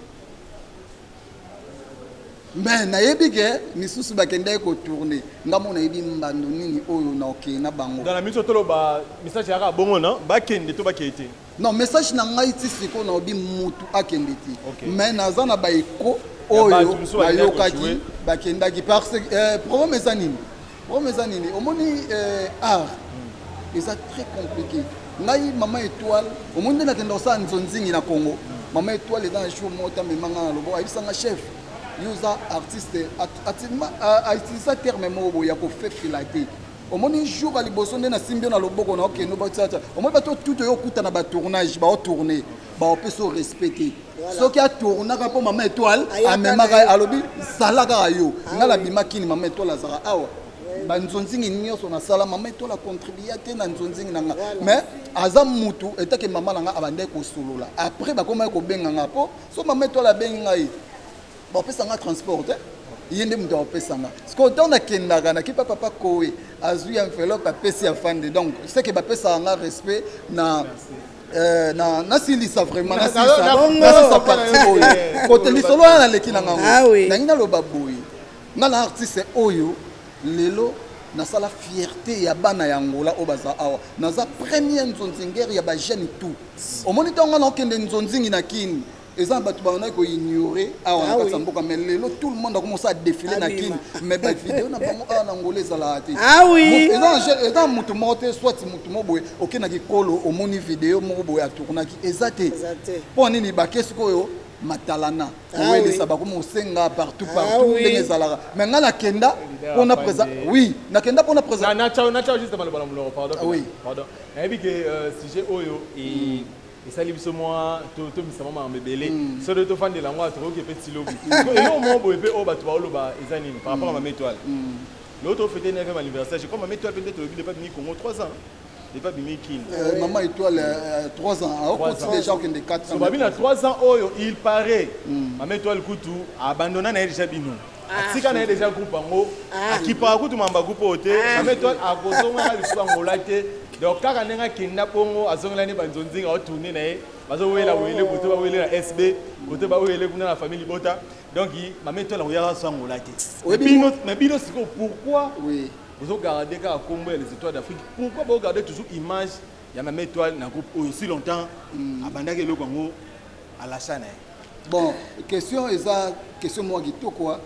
A: Mais nayebi ke misusu bakendaki kotourne, nga mo nayebi mbando nini oyo na okende na bango.
B: Dans la mission toloba message yaka bongo na bakende to bakende te.
A: Non, message na ngai ti sikoyo naobi mutu akende te. Mais naza na baeko
B: Ya
A: oyo
B: bato mosusu bakendaki
A: nayokaki
B: kojouer.
A: bakendaki parce que problème eza nini? Problème eza nini? Omoni art eza très compliqué. Ngai mama étoile, omoni nde nakenda kosala nzonzingi na Congo. Mama étoile eza na jour moko te amemanga na loboko, ayebisanga chef, yo oza artiste, autilisa terme moko boye ya kofefela te. Omoni jour ya liboso nde nasimbi yo na loboko na okende obatia. Omoni bato tutu oyo okuta na batournage, baotourne, baopesa yo respect te. Soki atournaka mpo mama étoile
F: Ayaka
A: amemaka
F: na
A: ye,
F: ye.
A: alobi zala kaka yo. Nga nabima kini, mama étoile azalaka awa. Banzonzingi nyonso nasala, mama étoile acontribua te na nzonzingi na nga. Mais aza mutu etake mama na nga abandaki kosolola. Après bakomaki kobenga nga mpo so mama étoile abengi ngai, bapesa nga transport te, ye nde moto akopesa nga. Sikoyo ntango nakendaka nakipa papa kowe azwi enveloppe apesi afande. Donc c'est que bapesaka nga respect na nasilisa vraiment, nasilisa parti oyo kote lisolo wana naleki na ngango.
F: Ah oui.
A: Nangi naloba boye, nga na artiste oyo lelo nasala fierté ya bana ya Angola oyo baza awa. Naza premier nzonzingere ya bajeune tout. Omoni ntango nga naokende nzonzingi na Kini, eza na bato bandaki koignore awa na kati ya mboka, mais lelo tout le monde akomosa défilé na
F: Abima.
A: Kini, mais bavideo na bango awa na Angola ezalaka te.
F: Ah oui.
A: Eza na motu moko te, soit motu moko boye okendaki kolo, omoni video moko boye atournaki, eza te.
F: Eza te.
A: Mpo nini bake sikoyo matalana kowelisa, bakomi kosenga partout partout ndenge ezalaka. Mais ngai nakenda mpona présent, oui, nakenda mpona présent.
B: Na juste maloba na monoko, pardon.
A: Ah oui.
B: Pardon, nayebi ke sujet oyo esali biso mwa tomisa mwa makambo ebele, soki tofandela yango tokoki mpe ti lobi. Eloko moko boye mpe oyo bato baoloba eza nini par rapport à mama étoile? Lelo tofete 9e anniversaire. Je crois Mama Étoile mpe nde tolobi depuis abimi Congo 3 ans. Depuis abimi Kin.
A: Euh, Mama Étoile 3 ans. Akoti déjà okende 4 ans.
B: So babi na 3 ans oyo il paraît Mama Étoile kutu abandonna na ye déjà bino. Atika na ye déjà groupe yango. Akipaka kutu mamba groupe oyo te. Mama Étoile akozongaka lisusu Angola te. Donc kaka ndenge akenda bongo azongela ne banzonzinga otourne na ye. Bazowela wele kote bawele na SB, kote bawele kuna na famille libota. Donc Mama Étoile akoyaka so Angola te. Bino mais bino sikoyo pourquoi
A: oui.
B: Bozo garder kaka kombo ya les étoiles d'Afrique. Pourquoi bo garder toujours image ya Mama Étoile na groupe oyo si longtemps abandaki eloko yango alasa na ye.
A: Bon, question eza question moko kitoko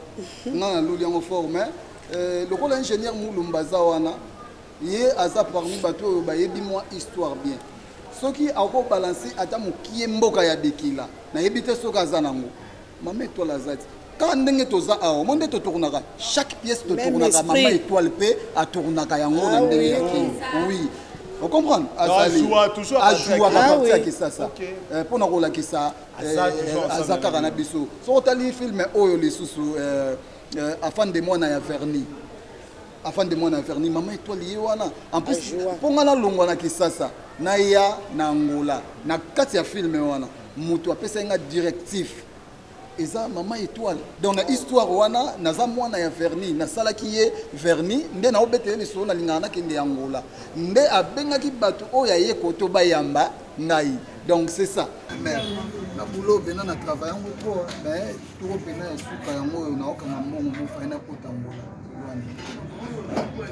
A: nga naluli yango fort mais euh, lokola ingénieur Mulumba aza wana ye aza parmi bato oyo bayebi mwa histoire bien soki akobalanse ata mokie mboka ya bikila nayebi te soki aza nango Mama Etoile aza ti kaka ndenge toza awa omoni nde totournaka chaque pièce totournaka mama Etoile mpe atournaka yango na ndenge ya kin oui ocomprendre azali ajouaka parti ya kisasa mpo na kolakisa aza kaka na biso soki otali filme oyo lisusu afande mwana ya vernis afande mwana ya vernis mama Etoile ye wana en plus mpo ngai nalongwa na kisasa naya na Angola na kati ya filme wana moto apesaki nga directif eza mama Etoile donc na histoire wana naza mwana ya vernis nasalaki ye vernis nde naobetele lisolo nalingaka nakende ya Angola nde abengaki bato oyo aye koto bayamba ngai donc c'est ça mais na boulot pena na travail yango trop mais toko pena ya suka yango oyo naokanga mbongo mofai nakota Angola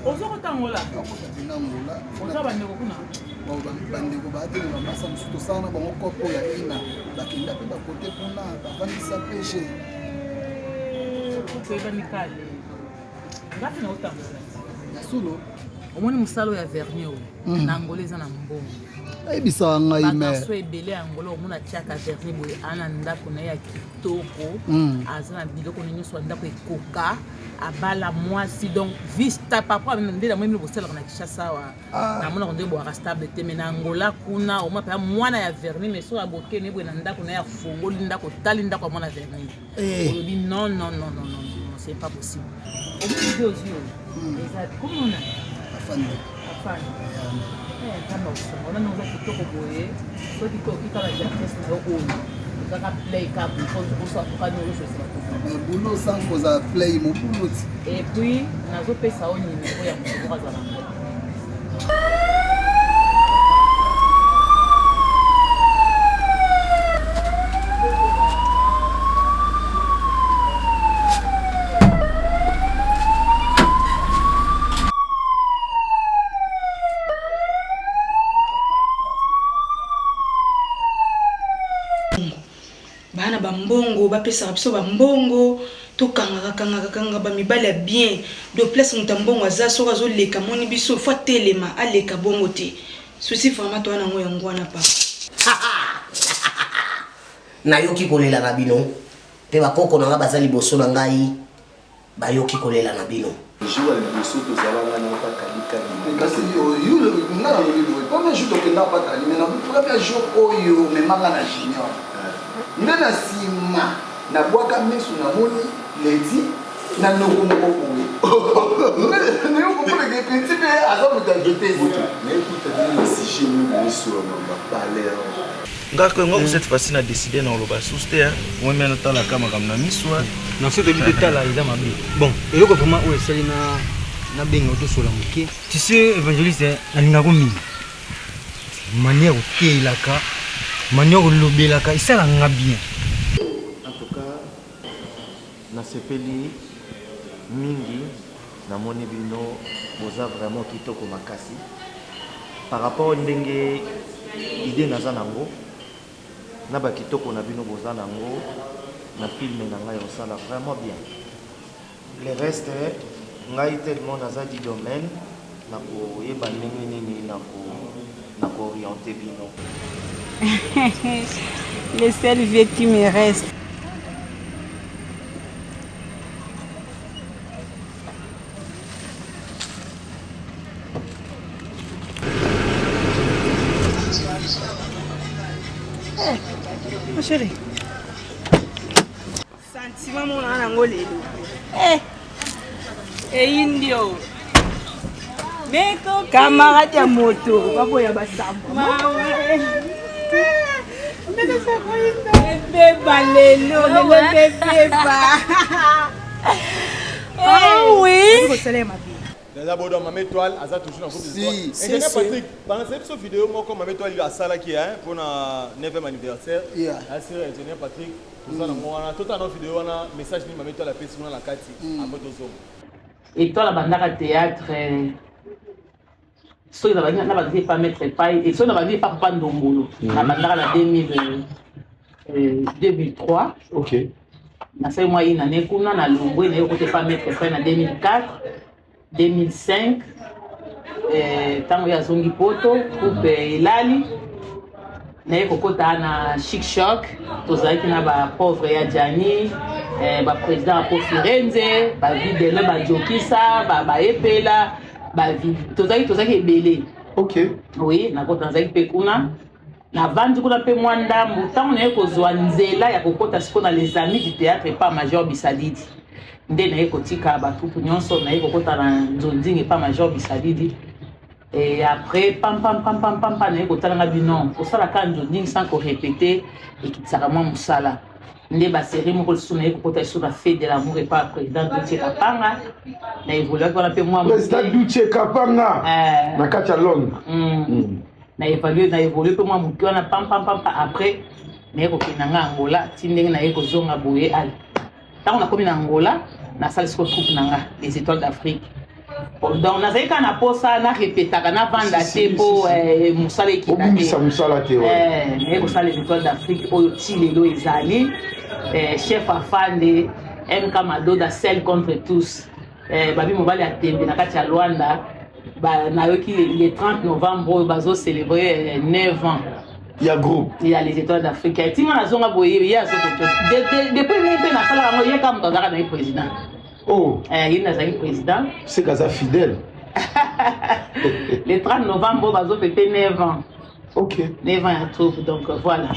K: ozokota Angola
A: nakota pena Angola
K: oza bandeko kuna
A: bandeko baatele bamasa mosusu tosala na bango kopo ya ina bakenda mpe bakote kuna bavandisa pg
K: toyebani kale nga mpe naotambola
A: ya solo
K: omoni mosala oyo ya vernis oyo na Angola eza na mbongo
A: ayebisaka ngai me
K: bagarso ebele ya Angola omona atiaka vernis boye aa na ndako na ye ya kitoko aza na biloko na nyonso ya ndako ekoka abala mwasi donc vista papa nde namoni bino bosalaka na Kinshasa awa namonaka nde bwaka stable te mais na Angola kuna omona mpenza mwana ya vernis mais soki abokene boye na ndako na ye afongoli ndako otali ndako ya mwana vernis olobi non non non non non non c'est pas possible omoni nde ozwi oyo eza komona
A: afandi
K: afandi nzambe akosunga wana oza kitoko boye soki te okika ba gentillesse na yo oyo ozaka play ka bosoatuka nyonso
A: mais boulot sans kozala play mobulu ti
K: et puis nazopesa yo nimero ya moto moko azala ngo
L: bana bambongo bapesaka biso bambongo tokangaka kangaka kangaka bamibali ya bien do place moto ya mbongo aza soki azoleka moni biso fo atelema aleka bongo te susi vraiment toa nango yango wana papa.
M: Nayoki kolela na bino, mpe bakoko na ngai baza liboso na ngai, bayoki kolela na bino.
N: Jour ya liboso tozalaka na pa Kali Kali.
A: Kasi yo nga nalobi boye premier jour tokenda pa Kali mais na premier jour oyo omema nga na junior nde na nsima nabwaka misu namoni lady na noko moko boye nayokomoneke petit mpe aza moto ya vitesse.
N: Naekuta bino na sujet moko bosola mamba palais.
O: Nga ko nga cette fois-ci na décider na oloba sous te hein. Moi même natala ka makambo na miso.
P: Na soki toyebi totala eza mabe. Bon, eloko vraiment oyo esali na nabenga tosola moke. Tu sais évangéliste nalingako mingi. Manière oteyelaka, manière olobelaka esalaka nga bien.
O: En tout cas nasepeli mingi namoni bino boza vraiment kitoko makasi par rapport ndenge idee naza nango na ba kitoko na bino boza nango na film na ngai osala vraiment bien le reste ngai tellement naza du domaine nakoyeba ndenge nini nako nako orienter bino.
L: Le seul vieux qui me reste. Eh, ma chérie. Sentiment mona nango lelo. Eh.
K: Eyindi o. Camarade ya moto baboya basamba. Ebeba lelo lelo ebeba. Ah oui. Kosala mabe.
B: Naza bodo Mama Étoile aza toujours na groupe
A: Si,
B: des étoiles.
A: si,
B: Ingénieur
A: si.
B: Patrick, balance biso vidéo moko Mama Étoile asalaki hein pour na 9e anniversaire.
A: Yeah.
B: Asira ingénieur Patrick, toza na mwana, tota na vidéo wana message ni Mama Étoile apesi kuna na kati après tozonga.
K: Étoile abandaka théâtre soki nabandi nabandi epa maître epai et soki nabandi epa papa ndombolo nabandaka na 2000, 2003.
N: Ok.
K: Nasali mwa une année kuna na longwe naye okota epa maître epai na 2004 2005 ntango ye azongi poto troupe elali naye kokota na Chic Choc. Tozalaki na bapauvre ya Jani, baprésident ya Kofirenze, bavidele, bajokisa, baepela, tozalaki ebele. Oui, nakota nazalaki mpe kuna, navandi kuna mpe mwa ndambu. Ntango naye kozwa nzela ya kokota sikoyo na Les Amis du Théâtre epa Major Bisalidi, nde naye kotika batroupe nyonso, naye kokota na Nzondingi epa Major Bisalidi. Et après, pam pam pam pam pam pam, naye kotalanga bino kosalaka Nzondingi sans korépéter ekitisaka mwa mosala. Nde basérie moko lisusu naye kokota lisusu na Fait de l'amour epa président Dutie Kapanga. Na évoluaki wana mpe mwa
N: Président Dutie Kapanga na kati ya Londres.
K: Na évolue mpe mwa moke wana, pam pam pam pam. Après naye kokende nga Angola ti ndenge naye kozonga boye. Ale, ntango nakomi na Angola, nasali siko troupe na nga, Les Étoiles d'Afrique. Donc nazali kaka na posa narepetaka, navanda te mpo mosala ekita te.
N: Obungisa mosala te.
K: Naye kosala Les Étoiles d'Afrique oyo ti lelo ezali chef afande MK Madoda, seul contre tous. Babi mobali ya tembe na kati ya Lwanda. Nayoki le 30 novembre oyo bazocélébrer 9 ans
N: ya groupe
K: ya Les Étoiles d'Afrique. Ntinga nazonga boye, ye azokoto depuis ngai mpe nasalaka yango, ye kaka moto azalaka na ye président.
N: Oh.
K: Ye nazalaki président.
N: Seka aza fidèle.
K: Le 30 novembre oyo bazofêter 9 ans. 9 ans ya troupe. Donc voilà,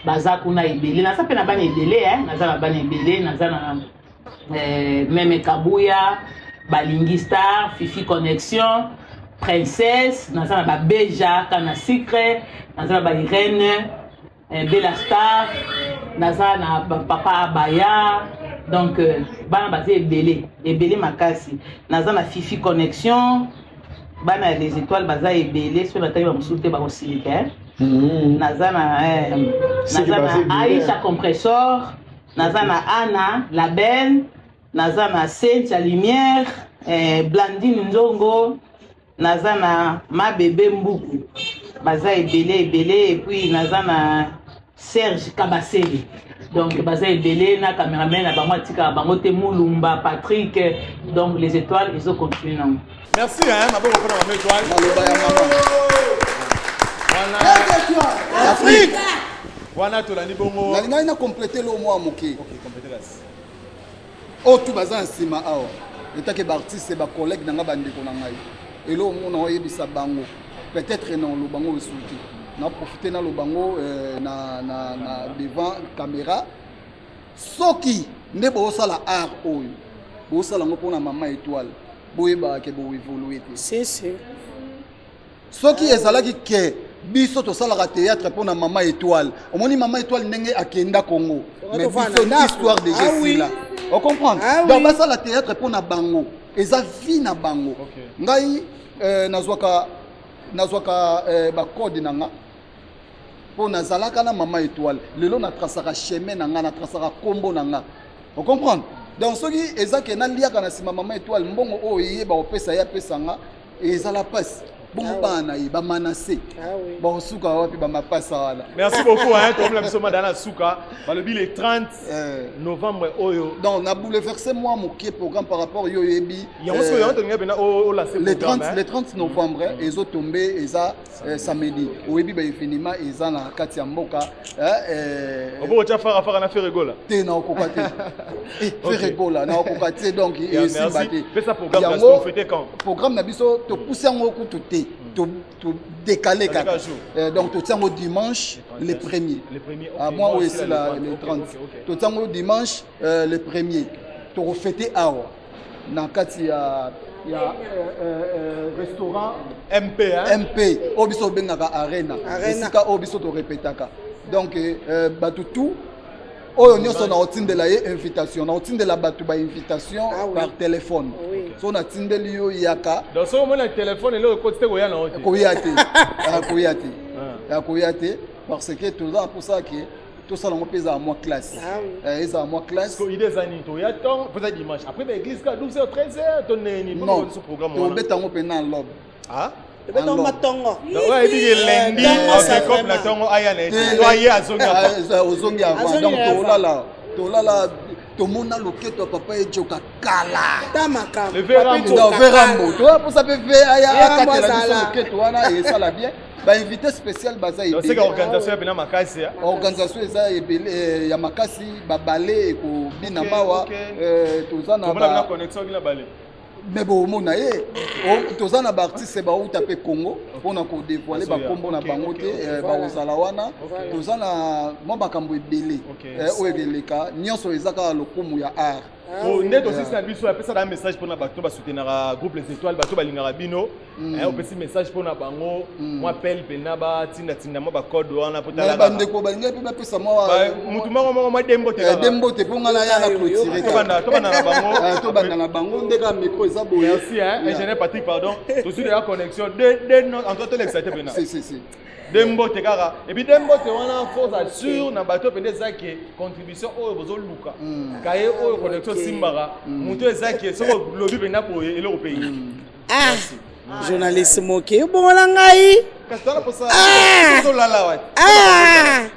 K: baza kuna ebele. Naza mpe na bana ebele, naza na bana ebele. Naza na Meme Kabuya, Balingi Star, Fifi Connexion, Princesse, naza na babeja Kana Sucre, naza na baIrene, Bela Star, naza na bapapa Abaya. Donc bana baza ebele ebele makasi. Naza na Fifi Connexion, bana ya Les Étoiles baza ebele. Soki natali bamosusu te, bakosilika. Naza na naza na Aisha Compressor, naza na Ana La Belle, naza na Cynthia Lumière, Blandine Nzongo, naza na Mabebe Mbuku. Baza ebele ebele. Et puis naza na Serge Kabasele. Donc baza ebele na cameraman na bango atikaka bango te, Mulumba Patrick. Donc Les Étoiles ezocontinue nango.
B: Merci hein, maboko mpona Mama Étoile.
A: Maloba ya mama.
B: Wana
A: Afrique.
B: Wana tolandi bongo.
A: Nalingaki na compléter lo mwa moke.
B: Compléter kasi.
A: Oyo tu baza na nsima awa etake baartiste, bacollègue na ngai, bandeko na ngai, eloko moko na oyebisa bango, peut-être na oloba ngo esuki na profite naloba ngo na devant caméra. Soki nde bozosala art oyo, bozosala yango mpona Mama Étoile, boyebaka ke boévolue te.
F: Si, si.
A: Soki ezalaki ke biso tosalaka théâtre mpona Mama Étoile, omoni Mama Étoile ndenge akenda Congo, mais biso histoire déjà esila, ocomprendre? Donc basala théâtre mpona bango, eza vie na bango. Ngai nazwaka bacode na nga mpo nazalaka na Mama Étoile. Lelo natrasaka chemin na nga, natrasaka nkombo na nga, ocomprendre? Donc soki eza ke naliaka na nsima Mama Étoile, mbongo oyo eyeba kopesa ye apesa nga, ezala mpasi bongo. Bana na ye bamanase bakosuka wapi bamapasa wana?
B: Merci beaucoup hein. Tokomela biso madana suka balobi le 30 novembre oyo.
A: Donc na bouleversé mwa moke programme par rapport yo oyebi.
B: Yango sikoyo, yango tolingi mpena olase.
A: Le 30, le 30 novembre ezotombe eza samedi. Oyebi baévénement eza na kati ya mboka.
B: Obokotia farafara na Ferre Gola?
A: Te, naokoka te. Ferre Gola naokoka te. Donc esimba te.
B: Yango
A: programme na biso topusi yango kutu te, todécalé kaka. Donc totia yango dimanche le premier, moi oyo esila le 30, totia yango dimanche le premier. Tokofêter awa. na kati ya ya euh, euh, euh, restaurant
B: MP hein?
A: MP oyo biso obengaka arena esika oyo biso torepetaka donc euh, bato tout oyo nyonso naotindela ye invitation naotindela bato ba invitation ah, oui. par téléphone oui. so natindeli yo yaka
B: donc soki omoni na téléphone eloko ekoti te koya na yo te
A: koya te ah, koya te ah. koya te parce que toza na mposa ke tosala yango mpe ezala mwa classe ah eh, ezala mwa classe
B: idée eza nini toya ntongo mpo eza dimanche après baeglise ka 12 heures 13 heures to ndenge nini
A: non tobeta yango mpe na lobe
F: tobeta matongo
B: oyo ayebi ke lundi akekope na ntongo aya na ye to aye azongi
A: ah, ozongi avant donc tolala tolala tomona loketo ya papa ejoka kala verambo toya mposa mpe ve aya akatela biso loketo wana esala bien bainvité spécial baza
B: ebele organisation ya pena makasi
A: organisation eza ebele eh, ya makasi babale ekobina mawa eh, toza
B: na connexion bina bale
A: mais bomona ye toza na baartiste bauta mpe congo mpona kodevoile bakombo na bango te eh, bakozala wana toza na mwa makambo ebele oyo ekeleka nyonso eza kaka lokumu ya art
B: ah nde tosisi na biso apesa na message mpona bato basoutenaka groupe les étoiles bato balingaka bino mm. eh, opesi message mpona bango mm. mwa pele mpena batindatinda mwa bacode wana
A: po bandeko balingaki mpe bapesa mwa
B: motu moko moko mwa dembo te
A: eh, dembo te mpo ngai naya na clôture
B: tobanda na bango
A: eh, tobanda na bango nde kaka micro eza boye
B: merci hein ingénieur Patrick pardon tozwi deja connexion de de en tout cas tolekisa te mpena
A: si si si
B: de mbote kaka epuis de mbote wana force assure na bato mpenza eza ke contribution oyo bozoluka mm. kaye oyo connexion osimbaka moto eza ke soki olobi mpenza boye eloko mpe ye
F: ah journaliste moke obongola ngai
B: ah!
F: ah!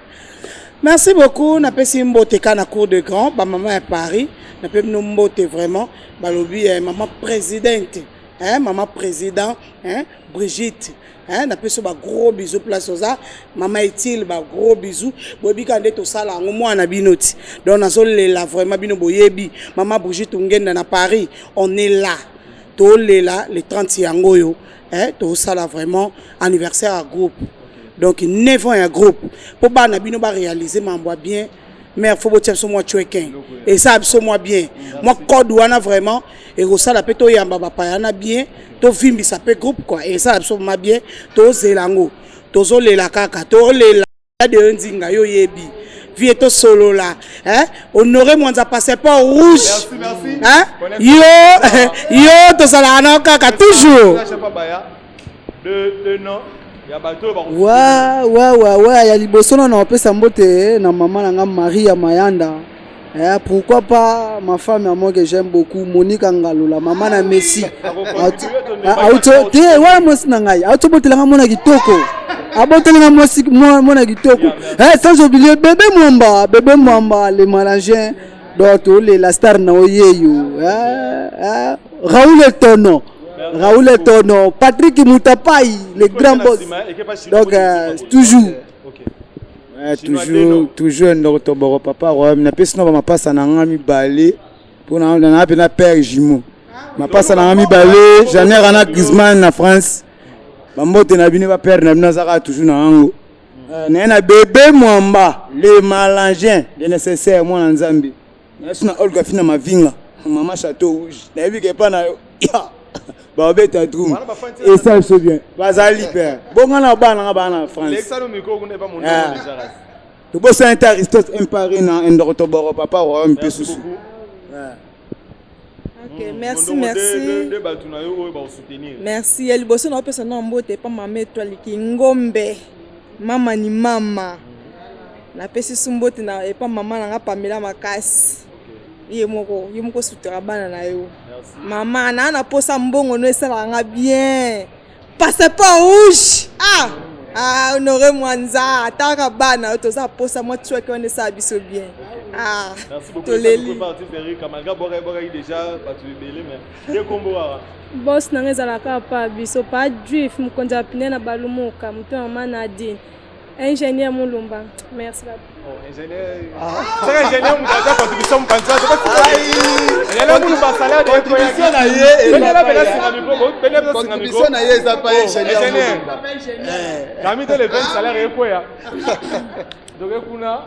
F: merci beaucoup napesi mbote ka na cour de grand bamama ya paris nape bino mbote vraiment balobi eh, mama présidente eh, mama président eh, brigitte eh, napesi ba gros bisous place oza mama etile ba gros bisous boyebi kaka nde tosala yango mwana bino ti donc nazolela vraiment bino boyebi mama brigitte ngenda na paris on est là tolela le 30 yango oyo eh, tosala vraiment anniversaire ya groupe donc 9 ans ya groupe mpo bana bino baréalise mambo ya bien mare fo botia biso mwa chwekin esala biso mwa bien mwa code wana vraiment ekosala mpe toyamba bapaya na bien tovimbisa mpe groupe quoi esala biso ma bien tozela yango tozolela kaka tolela de yo nzinga yo oyebi vie tosolola hein? honore mwanza passeport rouge
B: merci, merci.
F: Hein? yo yo tozalaka nao kaka toujours
C: wa wa wa wa ya liboso na naopesa mbote na mama na nga maria mayanda Eh, pourquoi pas ma femme à moi que j'aime beaucoup Monica Ngalola maman na Messi auto te wana mwasi na ngai auto botela nga mwana kitoko aboteli nga mwasi mwana kitoko eh, sans oublier bébé Mwamba bébé Mwamba le malangien donc tolela star na oyeyo eh, eh, Raoul Etono Raoul Etono Patrick Mutapai le grand boss donc euh, toujours
I: Ouais, toujours toujours ndoko toboko papa royaume napesi na bamapasa na nga mibale mpo na mpe na père jumeau mapasa na nga mibale janer na grisman na france bambote na bino bapère na bino azaka toujours na yango eh, naye na bebe mwamba le malangin le nécessaire mwana nzambe nayesu na olga fina mavinga mama chateau rouge nayebi ke epa na yo babeta drum esala biso bien bazali père bonga na bana nga bana na france ah. tobosani te aristote impari na endokotoboro papa royaume mpe susu
D: Ok, merci, merci. Merci. Ya liboso na opesa na mbote pa mama étoile Kingombe. Mama ni mama. Napesi su mbote na epa mama na nga Pamela makasi. Ye moko, ye moko sutera bana na yo. Mama na na posa mbongo no esalaka nga bien. Passeport rouge. Ah! Ah, Honoré Mwanza, ataka bana yo toza posa mwa tsweke wana esala biso bien. Ah,
B: Merci beaucoup.
D: toleli.
B: Déjà bato ebele mais nde kombo kaka.
D: Boss na nga ezalaka pa biso pa juif mokonzi ya pine na balumuka moto ya mama Nadine ingénieur Mulumba merci ba
B: Oh, ingénieur. Saka ingénieur moto aza contribution mopanzi wana. Mulumba salaire de
A: contribution na ye
B: Benela bela singa micro, benela bela singa micro.
A: Contribution na ye eza pa ingénieur Mulumba.
B: Kami te le 20 salaire ekweya. Donc kuna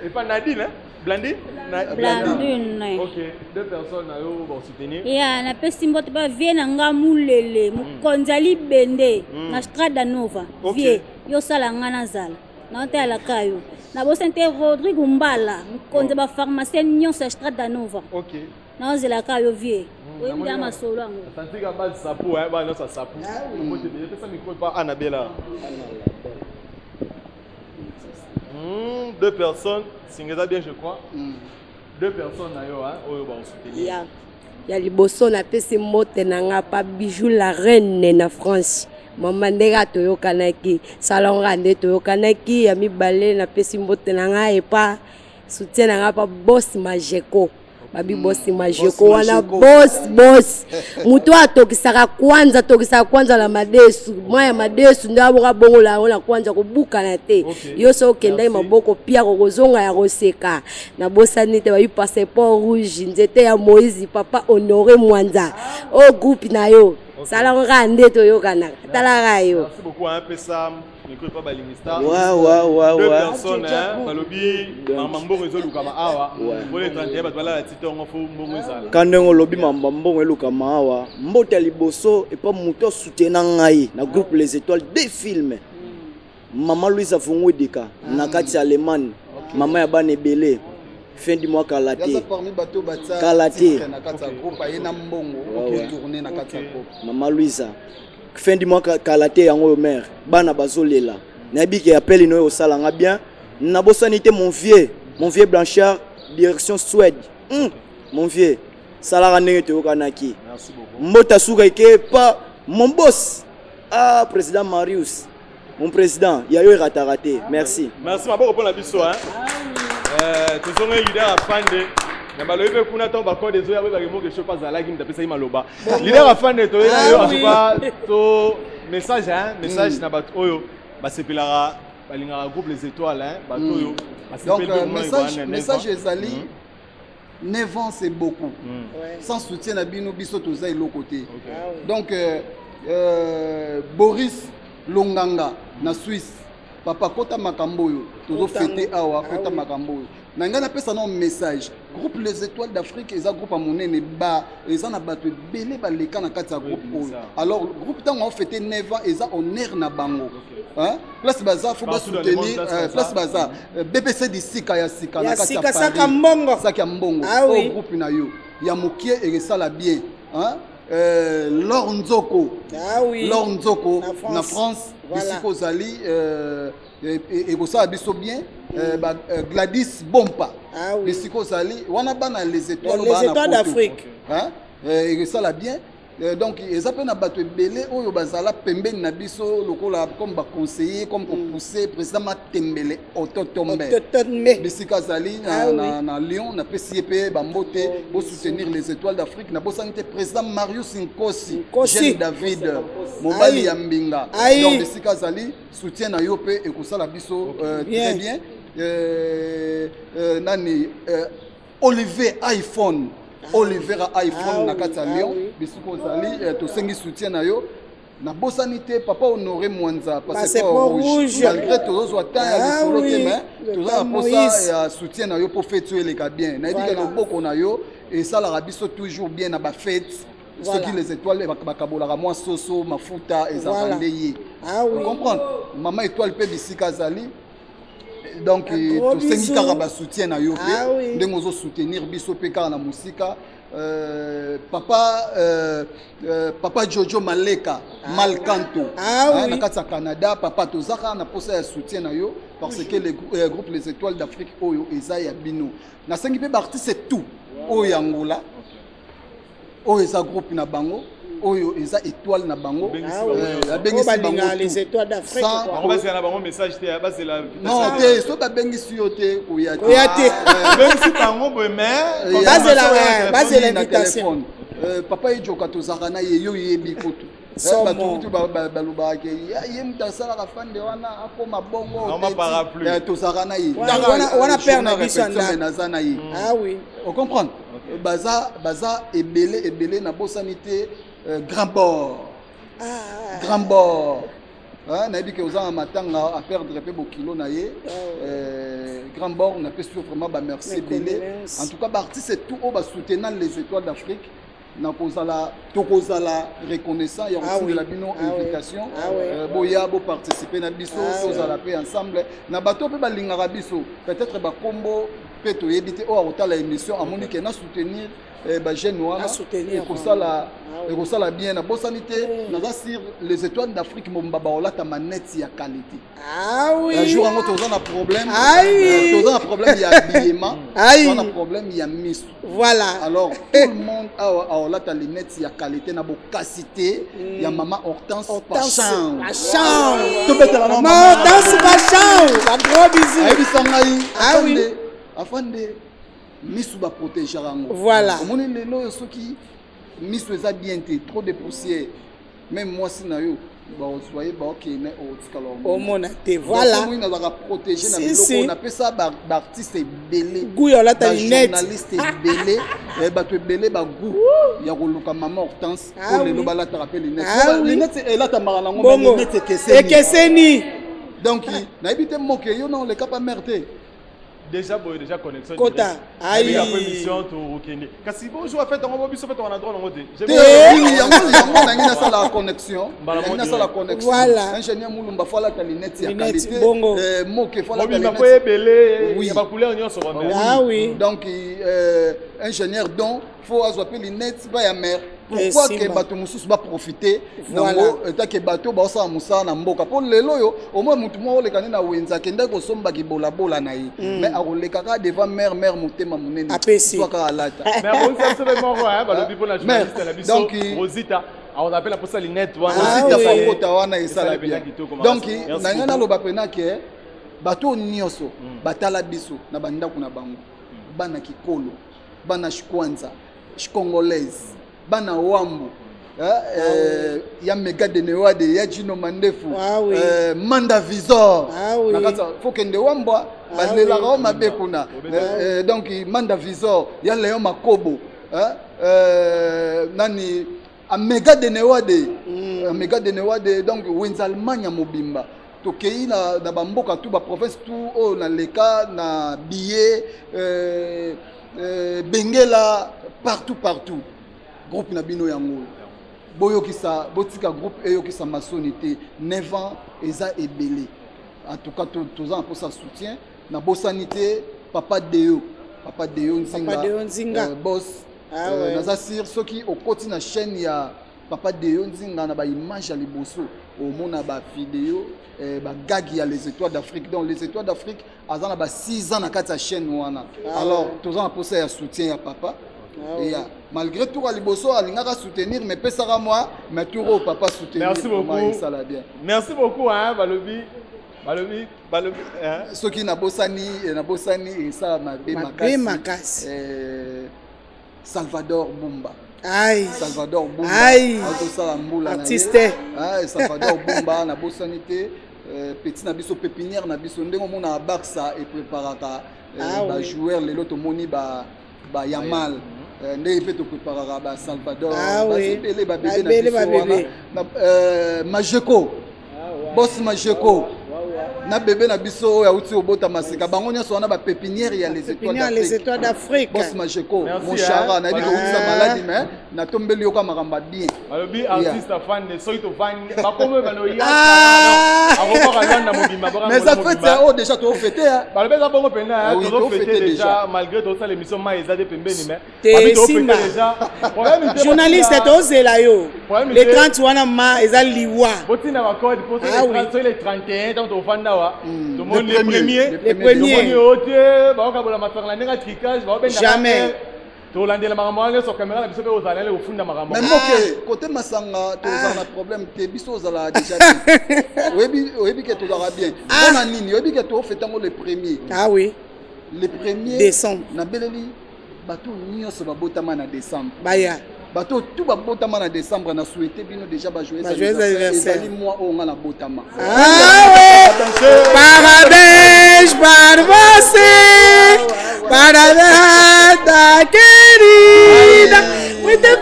B: epa Nadine hein. Blandine? Na-
J: Blandine.
B: Ok, deux personnes na yo ba soutenir.
J: Ya, napesi mbote ba vie na nga mulele mokonzi ya libende na Strada Nova.
B: Ok.
J: Vie yo sala nga nazala naotalaka yo nabosani te Rodrigue Mbala mokonzi ya bapharmacien nyonso ya Strada Nova.
B: Ok.
J: Naozelaka yo vie oyebi nde masolo yango.
B: Santika base sapu hein, ba nyonso ya sapu. Mbote ebele, pesa micro epa Annabella. Deux personnes, singeza bien je crois. Deux personnes na yo hein, oyo ba soutenir.
H: Ya ya liboso napesi mbote na nga pa Bijou la reine na France. Mama ndenge toyokanaki, salon nga nde toyokanaki. Ya mibale napesi mbote na nga epa soutien na nga pa boss Majeko. Babi boss Majeko wana boss boss moto oyo atokisaka kwanza, atokisaka kwanza na madesu, mwa ya madesu nde aboka bongola yango na kwanza kobukana te. Yo soki okendaki maboko piako kozonga ya koseka. Nabosani te babi passeport rouge nzete ya Moïse papa Honoré Mwanza o groupe na yo salako kaka nde toyokanaka talaka yo.
B: Merci beaucoup hein, pesa micro epa balingi star.
G: Ouais, ouais, ouais,
B: Deux
G: ouais.
B: personnes hein, balobi mama mbongo ezolukama awa. Po le 31 bato balala ti tongo fo mbongo ezala.
G: Ka ndenge olobi mamba mbongo elukama awa, mbote ya liboso epa moto asutena ngai na groupe Les Étoiles deux films. Mama Louise Avungwedika na kati ya Allemagne, mama ya bana ebele, fin du mois kala te.
A: Yaza parmi bato batia
G: Kala te.
A: titre na kati ya groupe aye na mbongo
G: Ouais, ouais.
A: tourner na kati ya groupe.
G: Mama Louisa fin du mois kala te yango oyo mère bana bazolela nayebi ke appel ino oyo osalanga bien nabosani te mon vieux, mon vieux Blanchard direction Suède. Mon vieux salaka ndenge toyokanaki.
B: Merci beaucoup.
G: Mbota suka eke pa mon boss ah président Marius mon président yayo erataka te. Merci.
B: Merci maboko mpona biso hein. Tozonga leader afande na balobi mpe kuna ntango bacode ezoya boyebaki moke shopa azalaki moto apesaki maloba. Leader afande toye na yo en tout cas to message hein, message na bato oyo basepelaka balingaka groupe Les Étoiles hein, bato oyo
A: Donc
B: basepeli
A: message
B: mpe
A: message ezali 9 ans c'est beaucoup. Sans soutien na bino biso toza eloko te. Donc Boris Longanga na Suisse papa kota makambo oyo tozo fêter awa kota makambo oyo. Na ngai napesa na message groupe Les Étoiles d'Afrique eza groupe ya monene ba eza na bato ebele baleka na kati ya groupe oyo. Alors groupe ntango aofete 9 ans eza honneur na bango. Hein? Place baza faut
B: Partout dans le monde,
A: basoutenir
B: place baza.
A: place baza BBC di sika ya sika na
F: Ya
A: kati ya
F: sika,
A: Paris.
F: saka mbongo.
A: Saka mbongo.
F: Ah oui.
A: Oyo groupe na yo ya mokie ekesala bien hein? Laure Nzoko.
F: Ah oui.
A: Laure Nzoko
F: Na France.
A: na France
F: Voilà.
A: bisika ozali ekosala biso bien. Gladys Bompa.
F: Ah oui.
A: Bisika ozali wana bana Les Étoiles
F: Les
A: bana
F: Étoiles
A: poto.
F: d'Afrique.
A: Hein? Ekosala bien. Donc eza mpe na bato ebele oyo bazala pembeni na biso lokola comme baconseiller comme kopousser président Matembele Ototombe bisika azali na,
F: Ah oui.
A: na Lyon napesi ye mpe bambote bosoutenir Les Étoiles d'Afrique nabosani te président Marius Nkosi
F: Nkosi.
A: jeune David mobali
F: Aïe.
A: ya mbinga
F: Aïe.
A: donc bisika azali soutien na yo mpe ekosala biso
F: Bien.
A: très bien. Nani Olivier iPhone Olivera iPhone
F: Ah
A: na
F: oui,
A: kati ya
F: ah
A: Lyon
F: oui.
A: bisika ozali tosengi soutien na yo nabosani te papa Honoré Mwanza passeport
F: Passeport
A: rouge
F: rouge.
A: malgré tozozwa temps ya
F: Ah
A: lisolo te
F: oui,
A: mais
F: le
A: toza na
F: temps
A: posa
F: Moïse.
A: ya soutien na yo mpo fete oyo eleka bien nayebi ke
F: Voilà.
A: loboko na yo esalaka biso toujours bien na bafete
F: Voilà.
A: soki les étoiles bakabolaka mwa soso mafuta ezalaka
F: Voilà.
A: nde ye
F: Ah oui.
A: comprendre mama étoile mpe bisika azali donc
F: gros
A: tosengi
F: bisous.
A: kaka basoutien na yo
F: Ah
A: mpe
F: oui.
A: ndenge ozosoutenir biso mpe kaka na mosika papa papa Jojo Maleka Malcanto
F: Ah
A: Hein,
F: oui.
A: na kati ya Canada papa toza kaka na posa ya soutien na yo parce que le groupe Les Étoiles d'Afrique oyo eza ya bino nasengi mpe baartiste tout oyo ya Angola oyo eza groupe na bango oyo eza étoile na bango
B: Abengisi bango nyonso.
A: abengisi
F: Oyo balingaka
A: bango
F: les
A: tout.
F: étoiles d'Afrique,
A: Sans-
F: quoi.
B: Bango bazela na bango message te bazela
A: non te so babengisi yo te koya te
F: Koya te.
B: Babengisi bango boye mais
F: Bazela, bazela
A: na
F: invitation.
A: téléphone. Papa ejoka tozalaka na ye yo yebi kutu
F: Somo.
A: bato kutu balobaka ke ye moto asalaka fande wana akoma bongo
B: Norma
A: teti.
B: parapluie.
A: Tozalaka na ye
F: Wana père na biso ya
A: Journée
F: ndako.
A: répétition, naza na ye
F: Ah oui.
A: ocomprendre baza baza ebele ebele nabosani te grand bord grand bord Nayebi ke oza na matanga a perdre mpe bokilo na ye. Grand bord, napesi yo vraiment bamerci ebele. En tout cas, baartiste tout oyo basoutenant les Étoiles d'Afrique, nakozala, tokozala reconnaissant ya kofundela bino invitation. Boya boparticipe na biso, tozala mpe ensemble na bato mpe balingaka biso. Peut-être bakombo mpe toyebi te. Oyo akotala émission, amoni ke na soutenir bajeune wana, ekosala ekosala bien. Nabosani te, naza sur les Étoiles d'Afrique mobimba baolata manete ya qualité.
F: Ah oui.
A: Un jour yango toza na problème, toza na problème ya habillement, toza na problème ya miso.
F: Voilà.
A: Alors tout le monde awa aolata lunette ya qualité na bokasi te ya mama Hortense Pachan.
F: Pachan.
A: Tobetela
F: na mama Hortense Pachan. Ba gros bisous.
A: Ayebisa ngai afande afande misu baprotégeaka yango.
F: Voilà.
A: Omoni lelo oyo, soki misu eza bien te, trop de poussière, même mwasi na yo bazwa ye, baokende, otikala
F: omona te. Voilà.
A: Omoni, nazalaka protégé na biloko napesa baartiste ebele.
F: Goût ya olata lunette.
A: Journaliste ebele, bato ebele bagoût ya koluka mama Hortense po lelo balataka mpe lunette. Lunette elatamaka nango, lunette ekeseni.
F: Ekeseni.
A: Donc nayebi te, moke yo na oleka pa mare te.
B: Déjà boye, déjà connexion.
F: Kota
B: ayi après mission tokende, kasi bonjour afete yango biso mpe tokana droit nango te.
A: Yango yango nangi nasala connexion, nangi nasala connexion.
F: Voilà.
A: Ingénieur Mulumba fo alata lunette ya qualité.
F: Bongo.
A: Moke fo alata
B: lunette po ebele ya bacouleur nyonso.
F: Ah oui.
A: Donc ingénieur don fo azwa mpe lunette ba ya mare. Pourquoi ke bato mosusu baprofite nango etake bato baosala mosala na mboka? Mpo lelo oyo omoi motu moko oleka nde na wenze, akendaki kosombaki bolabola na ye, mais akoleka kaka devant mare, mare motema monene, kaka alata.
B: Balobi mpona journaliste na biso Rosita, akozala mpe na posa lunette wana.
A: Rosita fakota wana esala bien. Donc na ngai naloba mpena ke bato nyonso batala biso na bandako na bango, bana kikolo, bana Shikwanza, Congolaise, bana Wambu, ya Mega de Newade, ya Jino Mandefu, Manda Visor na kati fo kende Wambwa, balelaka o mabe kuna. Donc Manda Visor, ya Léon Makobo, nani, Amega de Newade, Amega de Newade. Donc wenza Allemagne ya mobimba, tokei na bamboka tu, baprovince tu oyo naleka na billet, Bengela, partout partout, groupe na bino yango boyokisa, botika groupe eyokisa masoni te. 9 ans eza ebele. En tout cas toza na mposa soutien. Nabosani te papa Deo, papa Deo Nzinga,
F: papa Deo Nzinga.
A: Boss, naza sur soki okoti na chaîne ya papa Deo Nzinga, na baimage ya liboso omona bavideo, bagagi ya les Étoiles d'Afrique. Donc les Étoiles d'Afrique aza na ba 6 ans na kati ya chaîne wana. Alors toza na mposa ya soutien ya papa. Ya malgré tour ya liboso alingaka soutenir, mais pesaka mwa, mais tour oyo papa soutenir.
B: Merci beaucoup,
A: esala bien.
B: Merci beaucoup, hein. Balobi balobi balobi.
A: Soki nabosani, nabosani, esala mabe.
F: Mabe makasi.
A: Salvador Bumba.
F: Ai.
A: Salvador Bumba azosala mbula.
F: Artiste.
A: Salvador Bumba, nabosani te petit na biso, pépinière na biso, ndenge omona Barça epreparaka bajoueur, lelo tomoni bayamal, ndenge mpe topreparaka basalvador, ebele babebe na biso wana. Majeko, boss Majeko na bebe na biso oyo auti kobota sika, bango nyonso wana bapépinière ya les
F: Étoiles d'Afrique.
A: Boss Majeko, monchara, nayebi koutisa maladi, mais natombeli yoka makambo ya bien.
B: Balobi artiste afande, soki tovandi bakomi banoya akobaka Lwanda mobimba.
A: Mais eza fête oyo déjà tofete.
B: Balobi eza bongo mpena, tozofete déjà malgré tozosala émission, mai eza te pembeni, mais
F: Te, simba journaliste, tozela yo le 30 wana, ma eza liwa.
B: Botinda bacode po soki le 31 ntango tofanda awa, tomoni le premier.
F: Le premier.
B: Tomoni oyo te, baokabola masanga na ndenge ya tricage, baobenda.
F: Jamais.
B: Tolandela makambo wana nyonso, caméra na biso mpe ozala nele kofunda makambo.
A: Mais moke kote masanga, tozala na problème te. Biso ozala déjà bien, oyebi, oyebi ke tozalaka bien. Mpona nini? Oyebi ke tofete yango le premier.
F: Ah oui.
A: Le premier
F: décembre.
A: Nabeleli bato nyonso babotama na décembre.
F: Baya.
A: Bato tu babotama na décembre, na souhaite bino déjà bajoyeux anniversaire. Ezali mois oyo nga nabotama.
F: Parabéns para você, parabéns da querida, muita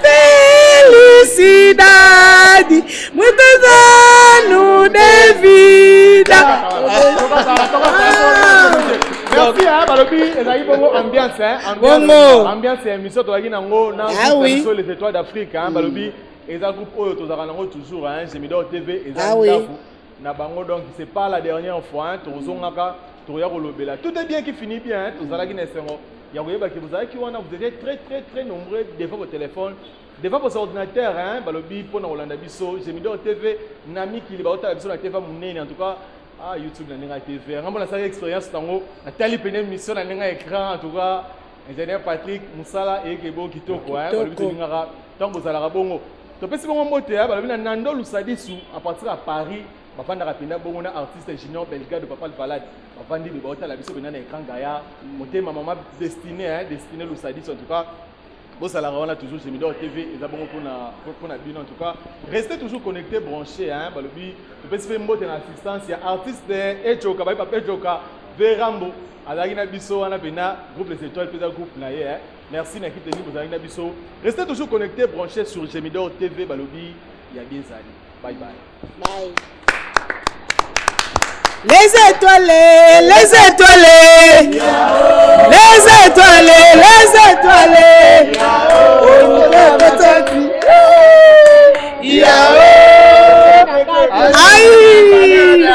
F: felicidade, muitos anos de.
B: Merci hein, balobi ezalaki bongo ambiance hein, ambiance,
F: Bongo.
B: ambiance ya émission tozalaki nango na
F: Ah
B: groupe na
F: oui.
B: biso les étoiles d'Afrique hein, balobi eza groupe oyo tozalaka nango toujours hein, Gemidor TV eza
F: Ah oui.
B: ndako na bango, donc c'est pas la dernière fois hein, tozongaka, toya kolobela. Tout est bien qui finit bien hein, tozalaki na esengo ya koyeba ke bozalaki wana, vous étiez très très très nombreux devant vos téléphones, devant vos ordinateurs hein, balobi mpona kolanda biso Gemidor TV na mikili, baotala biso na TV monene, en tout cas ah, YouTube na ndenge ya TV. Ngambo nasalaki expérience nango, natali pene émission na ndenge ya écran. En tout cas, ingénieur Patrick, mosala eyeke bo kitoko hein, balobi tolingaka ntango bozalaka bongo, topesi bongo mbote hein, balobi na Nando Lusadisu à partir ya Paris, bafandaka mpenza bongo na artiste Junior Belgado, Papa Valade, bafandi be baotala biso mpenza na écran gaya motema mama Destiné hein, Destiné Lusadisu. En tout cas, bosalaka wana toujours Gemidor TV eza bongo mpona bino. En tout cas, restez toujours connecté, branché hein, balobi topesi mpe mbote na assistance ya artiste Ejoka, bayi Papa Ejoka Verambo, azalaki na biso wana mpena groupe Les Étoiles mpe eza groupe na ye hein. Merci na équipe technique bozalaki na biso. Restez toujours connecté, branché sur Gemidor TV, balobi ya bien ezali. Bye bye.
F: Bye.
C: Les étoiles, les étoiles, les étoiles, les étoiles. Aïe!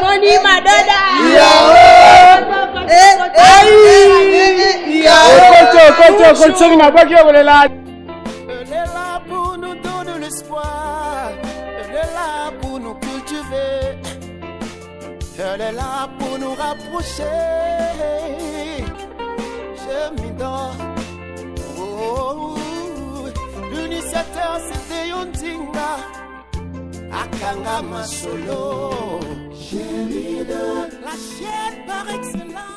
H: Omoni madoda.
E: Elle est là pour nous donner l'espoir. Elle est là pour nous cultiver. Elle est là pour nous rapprocher. Je m'y dors. Oh, l'initiateur c'était Yondinga. Akanga Masolo. La chaîne par excellence.